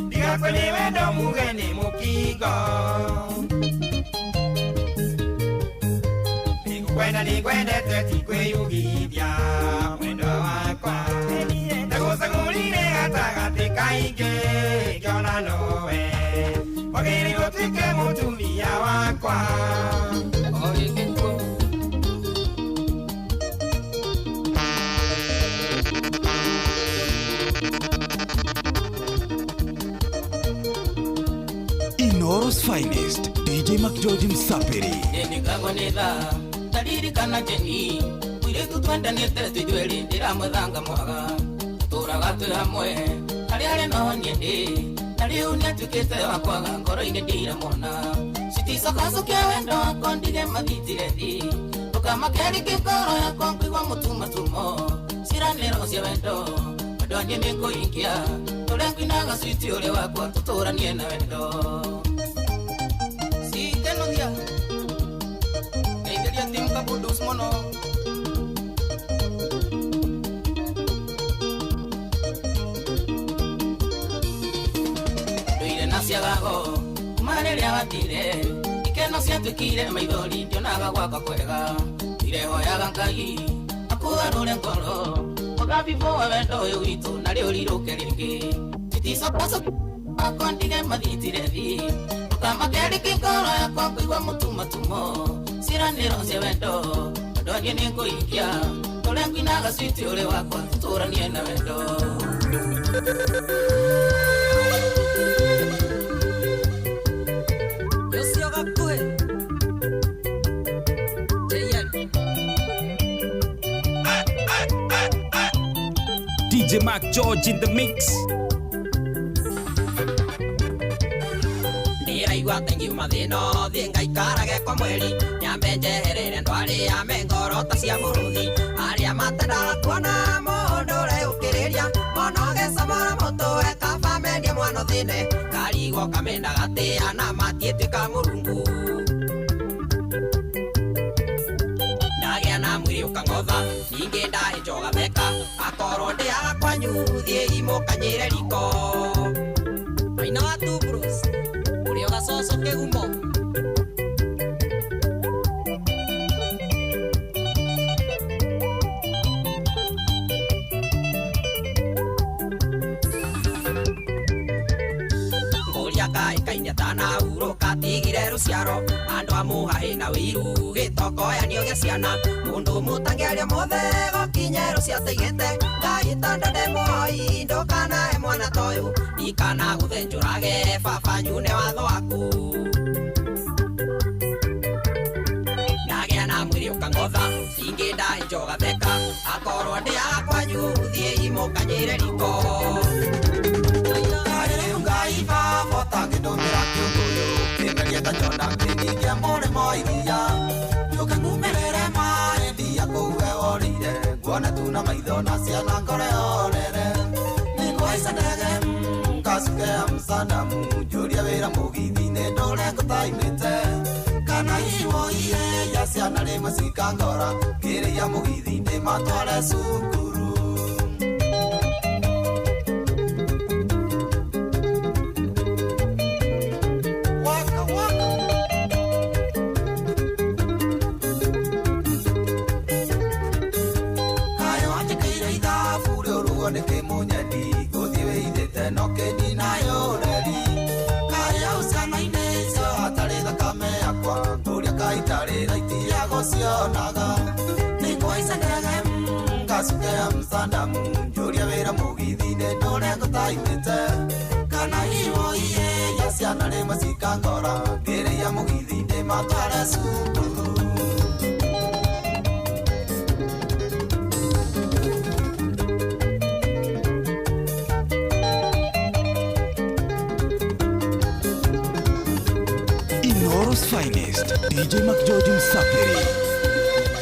ndigakwe nĩ wendo muge nĩ mũkingo nĩngũkwenda nĩngwendete ti kwĩyugithia mwendwa wakwa ndagũcagũrire gatagatĩ kaingĩ ngĩona nowe wagĩrĩirwo ũtuĩke mũtumia wakwa. Inoro's finest, DJ McGeorge Msapiri. Nĩngagwanĩtha taririkana Jeni mũirĩtu twendanĩte twĩ ithuerĩ ndĩramwethanga mwaga tũtũraga twĩ hamwe harĩa arĩ noho niĩ ndĩ na rĩu nĩatuĩkĩte wa kwaga ngoro-inĩ ndiramwona citicokacokia wendo wakwa ndige mathitire thi ndũkamakerike ngoro yakwa ngũigua mũtumatumo ciranĩro cia wendo wendo niĩ nĩngũhingia tũrĩa ngwinaga switi ũrĩa wakwa tũtũranie na wendo. Sikenothia ngeithĩria timu kabudus mũno. Ndũire na ciagago kuma rĩrĩa wathire ikeno ciatuĩkire maithori ndionaga gwakwa kwega ndirehoyaga Ngai akũgarũre ngoro mũthabibũ wa wendo ũyũ witũ na rĩu rirũke rĩngĩ titicokacokia akwa ndige mathitire thi ndũkamakerike ngoro yakwa ngũigua mũtumatumo ciranĩro cia wendo wendo niĩ nĩngũhingia tũrĩa ngwinaga switi ũrĩ wakwa tũtũranie na wendo. Ũcio gakuhĩ JN DJ Mark George in the mix. Ndĩraigua ta ngiuma thĩna thiĩ ngaikarage kwa mweri nyambe njeherere ndwari ya mengoro ta cia mũrũthi arĩa matendaga kuona mũndũ ũreũkĩrĩria monoge camora mũtũe kaba mendie mwana ũthĩne karigwo kamena gatĩa na matiĩtuĩka mũrungu ndagĩa na mwĩrĩ ũkang'otha ningĩ ndahĩnja ũgatheka akorwo ndĩaga kwanyu thiĩ imũkanyĩre riko maina wa Two Bros ũrĩa ũgacoco kĩgumo. Ngũria kaĩ kainya tanahurũka tigire rũciaro andũ a mũhahĩ na wĩiru gĩtokoyanio gĩa ciana mũndũ mũtangĩaria mothe gũkinye rũciataigĩte Ngai tondũ ndĩ mũhoi ndũkanahe mwana ta ũyũ ndikana gũthenjũrage baba nyune watho waku ndagĩa na mwĩrĩ ũka Kang'otha ingĩnda njogatheka akorwo ndĩaga kwanyu thiĩ imũkanyĩre riko. Rĩu Ngai baba ũtangĩndũmĩra kĩũngũyũ kĩmerie ta nyona kĩningia mũrĩmo iria yũke ngumĩrĩre maĩ ndia kũu we worĩire nguone tu na maitho na ciana ngore orere nĩngũhaica ndege ngacuke Amsterdam njũria wĩra mũgithi-inĩ ndũre ngũtaimĩte kana iwoiye ya ciana rĩmwe cikangora ngĩrĩia mũgithi-inĩ matware cukuru. Waka waka kayo wanjĩkĩire ithabu rĩũrugwo nĩ kĩmũnyendi gũthiĩ wĩithĩte no kĩndinayo ũreri kayo ciana-inĩ icio hatarĩ thakame yakwa ngũria kaitarĩ raiti ya gũcionaga nĩngũhaica ndege ngacuke Amsterdam njũria wĩra mũgithi-inĩ ndũre ngũtaimĩte kana iwoiye ya ciana rĩmwe cikangora ngĩrĩia mũgithi-inĩ matware cukuru. Inooro's finest, DJ McGeorge Msafiri.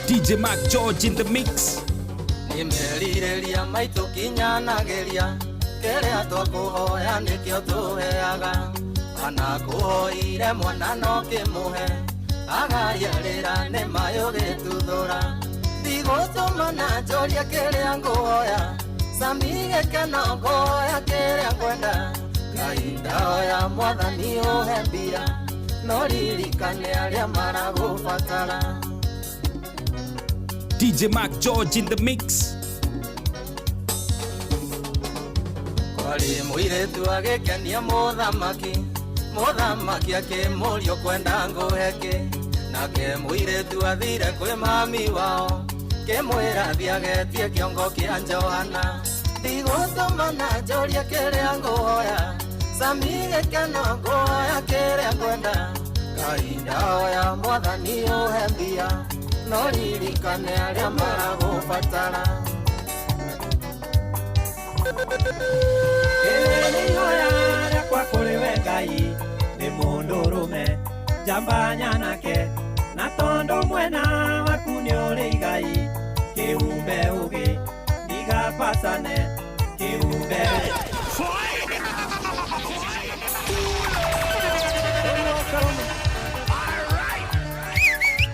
DJ McGeorge in the mix. Nimerirĩria maitũ kinyanagĩria kĩrĩa twakũhoya nĩkĩo tũheaga kana kũhoire mwana no kĩmũhe agariarĩra nĩ mayũ gĩtuthũra ndigũtũmana njũria kĩrĩa ngũhoya sami gĩkeno ngũhoya kĩrĩa ngwenda Ngai ndahoya mwathani ũhe mbia no ririkane arĩa maragũbatara. DJ McGeorge in the mix. Kwarĩ mũirĩtu agĩkenia mũthamaki mũthamaki akĩmũria ũkwenda ngũhe kĩ nake mũirĩtu athire kwĩ mami wao kĩmwĩra thiĩ agetie kĩongo kĩa Johana ndigũtũmana njũria kĩrĩa ngũhoya sami gĩkeno ngũhoya kĩrĩa ngwenda Ngai ndahoya mwathani ũhe mbia no ririkane arĩa maragũbatara. Rĩrĩ nĩ ihoya rĩakwa kũrĩ we Ngai nĩ mũndũrũme njamba nyanake na tondũ mwena waku nĩ ũrĩ igai kĩumbe ũgĩ ndigabacane kĩumbe.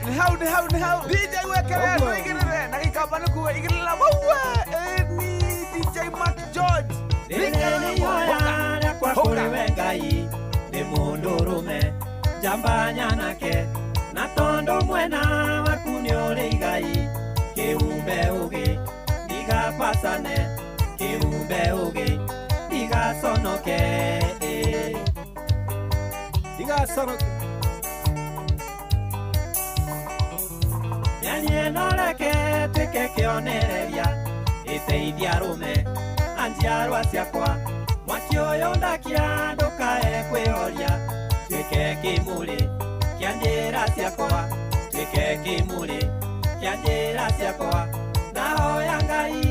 Nĩ hau nĩ hau DJ wekere ndũigĩrĩre na gĩkamba nĩ kuga igĩrĩra waue ni DJ McGeorge. Rĩrĩ nĩ ihoya rĩakwa kũrĩ we Ngai nĩ mũndũrũme njamba nyanake na tondũ mwena waku nĩ ũrĩ igai kĩumbe ũgĩ ndigabacane kĩumbe ũgĩ ndigaconoke ndigaconoke. Mĩario ĩno reke tuĩke kĩonereria ĩteithie arũme a njiarwa ciakwa mwaki ũyũ ndakia ndũkae kwĩhoria tuĩke kĩmũrĩ kĩa njĩra ciakwa tuĩke kĩmũrĩ kĩa njĩra ciakwa ndahoya Ngai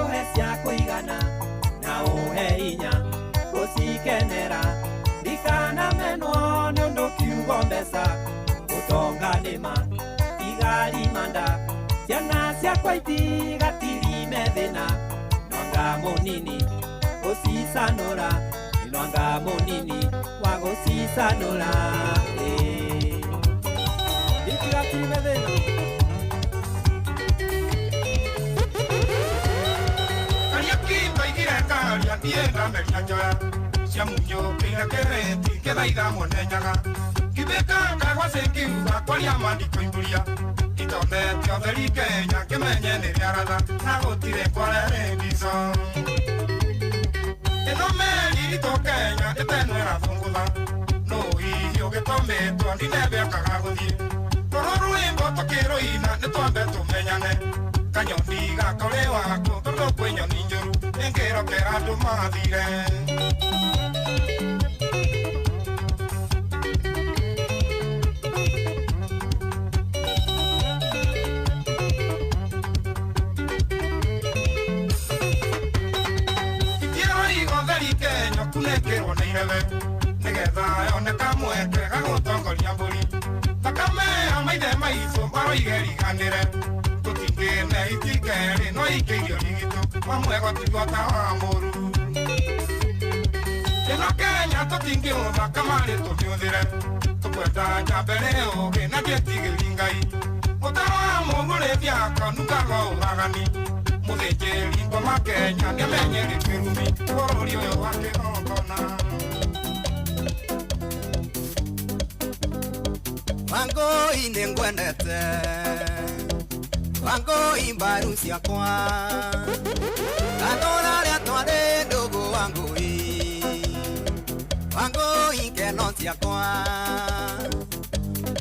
ũhe cia kũigana na ũhe hinya gũcikenera ndikanamenwo nĩ ũndũ kiugo mbeca ũtonga nĩma igarimanda ciana ciakwa itigatirime thĩna nwanga mũnini gũcicanũra nwanga mũnini wa gũcicanũra itigatirime thĩna. Kariũki ndoigire karia niĩ ndameria njoya cia munyũkĩire kĩrĩti kĩthaitha mwene nyaga kĩthĩka kagwacĩ kiuga kwaria mandiko imburia itonete ũtheri Kenya kĩmenye nĩ rĩaratha na gũtirĩ kware rĩndico ĩno meri ritũ Kenya ĩtenwo ĩrathũngũtha nũ hihi ũgĩtũmĩtwo ndinebe akaga gũthiĩ tũrũ rwĩmbo tũkĩrũina nĩ twambe tũmenyane kanyoni gakore wako tondũ kwĩ nyoni njũru ĩngĩrokera andũ mathire. Ĩkĩrwo nĩ irebe nĩgetha yone kamweke gagũtongoria mbũri. Thakame ya maithe maitũ maroige riganĩre. Tũtingĩne itingerĩ no ikĩirio rigitũ mamwe gũtigwo ta wa mũru. Ĩno Kenya tũtingĩhũtha kamarĩ tũmĩũthĩre. Tũkwenda njambere ũgĩ na njĩtigĩri Ngai. Mũtaro wa mũgũrĩthia akonukaga ũragani. Mũthĩnjĩri ngoma Kenya nĩamenyere kĩrumi bũrũri ũyũ wa kĩgongona. Wangũi nĩngwendete, Wangũi mbaru ciakwa, ngatũra rĩa twarĩ ndũgũ Wangũi, Wangũi keno ciakwa,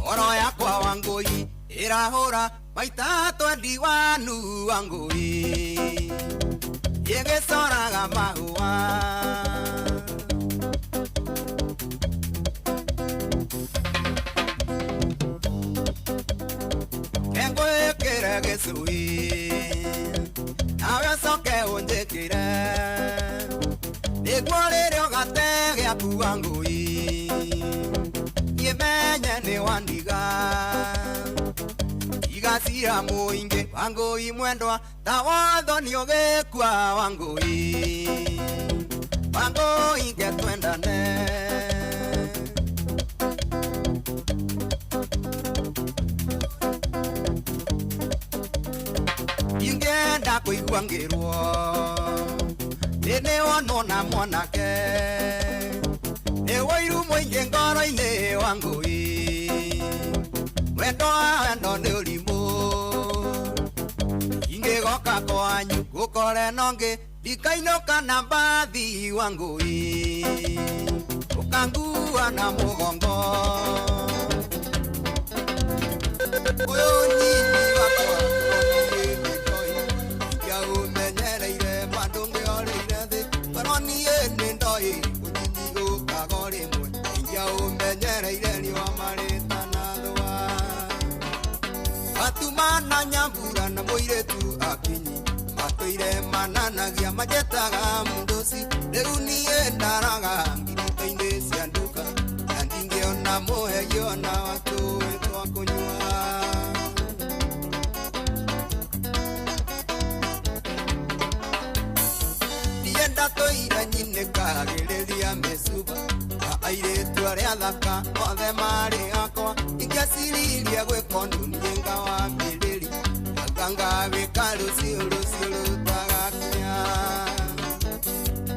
ngoro yakwa Wangũi ĩrahũra maita 21 Wangũi, ĩgĩcoraga mahũa. Ngwĩkĩre gĩcui nawe ũcoke ũnjĩkĩre nĩguo rĩrĩa ũgate gĩaku Wangũi niĩ menye nĩ wandiga. Igacira mũingĩ Wangũi mwendwa ta watho nĩ ũgĩkua Wangũi, Wangũi ngetwendane. Ingĩenda kũigua ngĩrwo nĩ nĩwonwo na mwanake nĩ wũiru mũingĩ ngoro-inĩ Wangũi, wendo wa wendo nĩ ũrimũ. Ingĩgoka kwanyu gũkore nongĩ ndikainũka na mbathi Wangũi, ũkangua na mũgongo. Ũyũ nyinyi wakwa ingĩaũmenyereire bado ngĩoreire thĩ ngoro niĩ nĩ ndoĩ ũnyinyi ũkaga o rĩmwe ingĩaũmenyereire riũa marĩtanathũa. Matumana nyambura na mũirĩtu akinyi matũire mananagia manjĩtaga mũndũci rĩu niĩ ndaraga ngirito-inĩ cia nduka na ndingĩona mũhegio na watũĩ twa kũnyua. Niĩ ndatũire nyinĩkagĩrĩria mĩcuba na airĩtu arĩa thaka othe marĩ akwa ingĩaciririe gwĩka ũndũ niĩ ngawambĩrĩria anga ngawĩka rũciũ rũciũ rũtagakinya.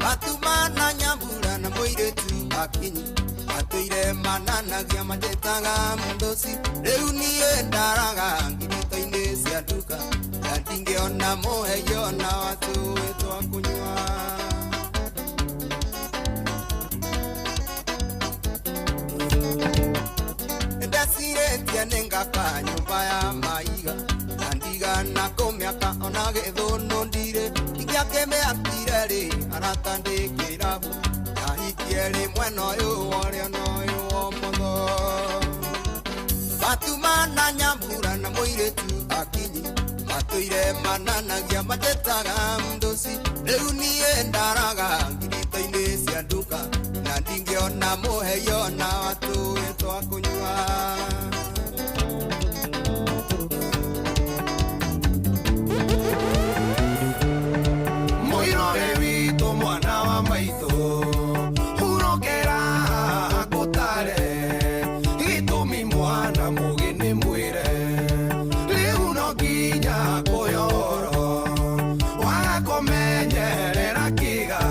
Matumana nyambura na mũirĩtu akinyi matũire mananagia manjĩtaga mũndũci rĩu niĩ ndaraga ngirito-inĩ cia nduka na ndingĩona mũhegio na watũĩ twa kũnyua. Ndacirĩtie nĩngaka nyũmba ya maiga na ndigana kũmĩaka ona gĩthũnũ ndirĩ ingĩakĩmĩakire rĩ arata ndĩ kĩrabu ndahikie rĩ mwena ũyũ worĩa na ũyũ womotho. Matumana nyambura na mũirĩtu akinyi matũire mananagia manjĩtaga mũndũci rĩu niĩ ndaraga ngirito-inĩ cia nduka na ndingĩona mũhegio na watũĩ twa kũnyua. Mũirore witũ mwana wa maitũ hurũkĩra ngũtare gĩtũmi mwana mũgĩ nĩ mwĩre rĩu no nginya kũyoro waga kũmenyerera kĩga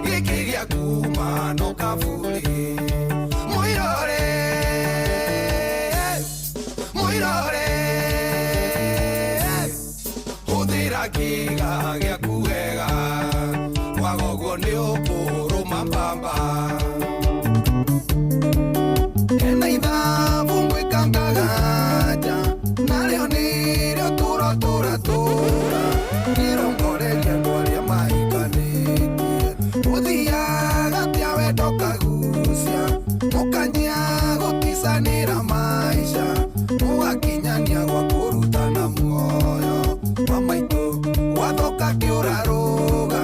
gĩkĩ gĩa kuma no kaburi. Mũirore mũirore hũthĩra kĩga gĩaku wega kwaga ũguo nĩ ũkũrũma mbamba. Hena ithabu ngwĩka ngaganja narĩo nĩrĩo tũra tũra tũra ngĩrongoreria andũ arĩa mahikanĩtie ũthiaga atĩa wendo kagucia mũkanyia gũticanĩra maica mũgakinyania gwa kũrutana muoyo wa maitũ gwathoka kĩũrarũga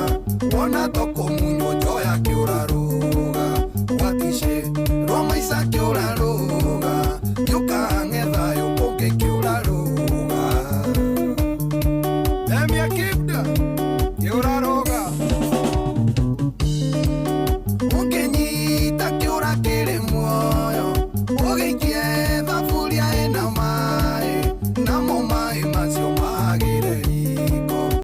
wona tũkũmunya.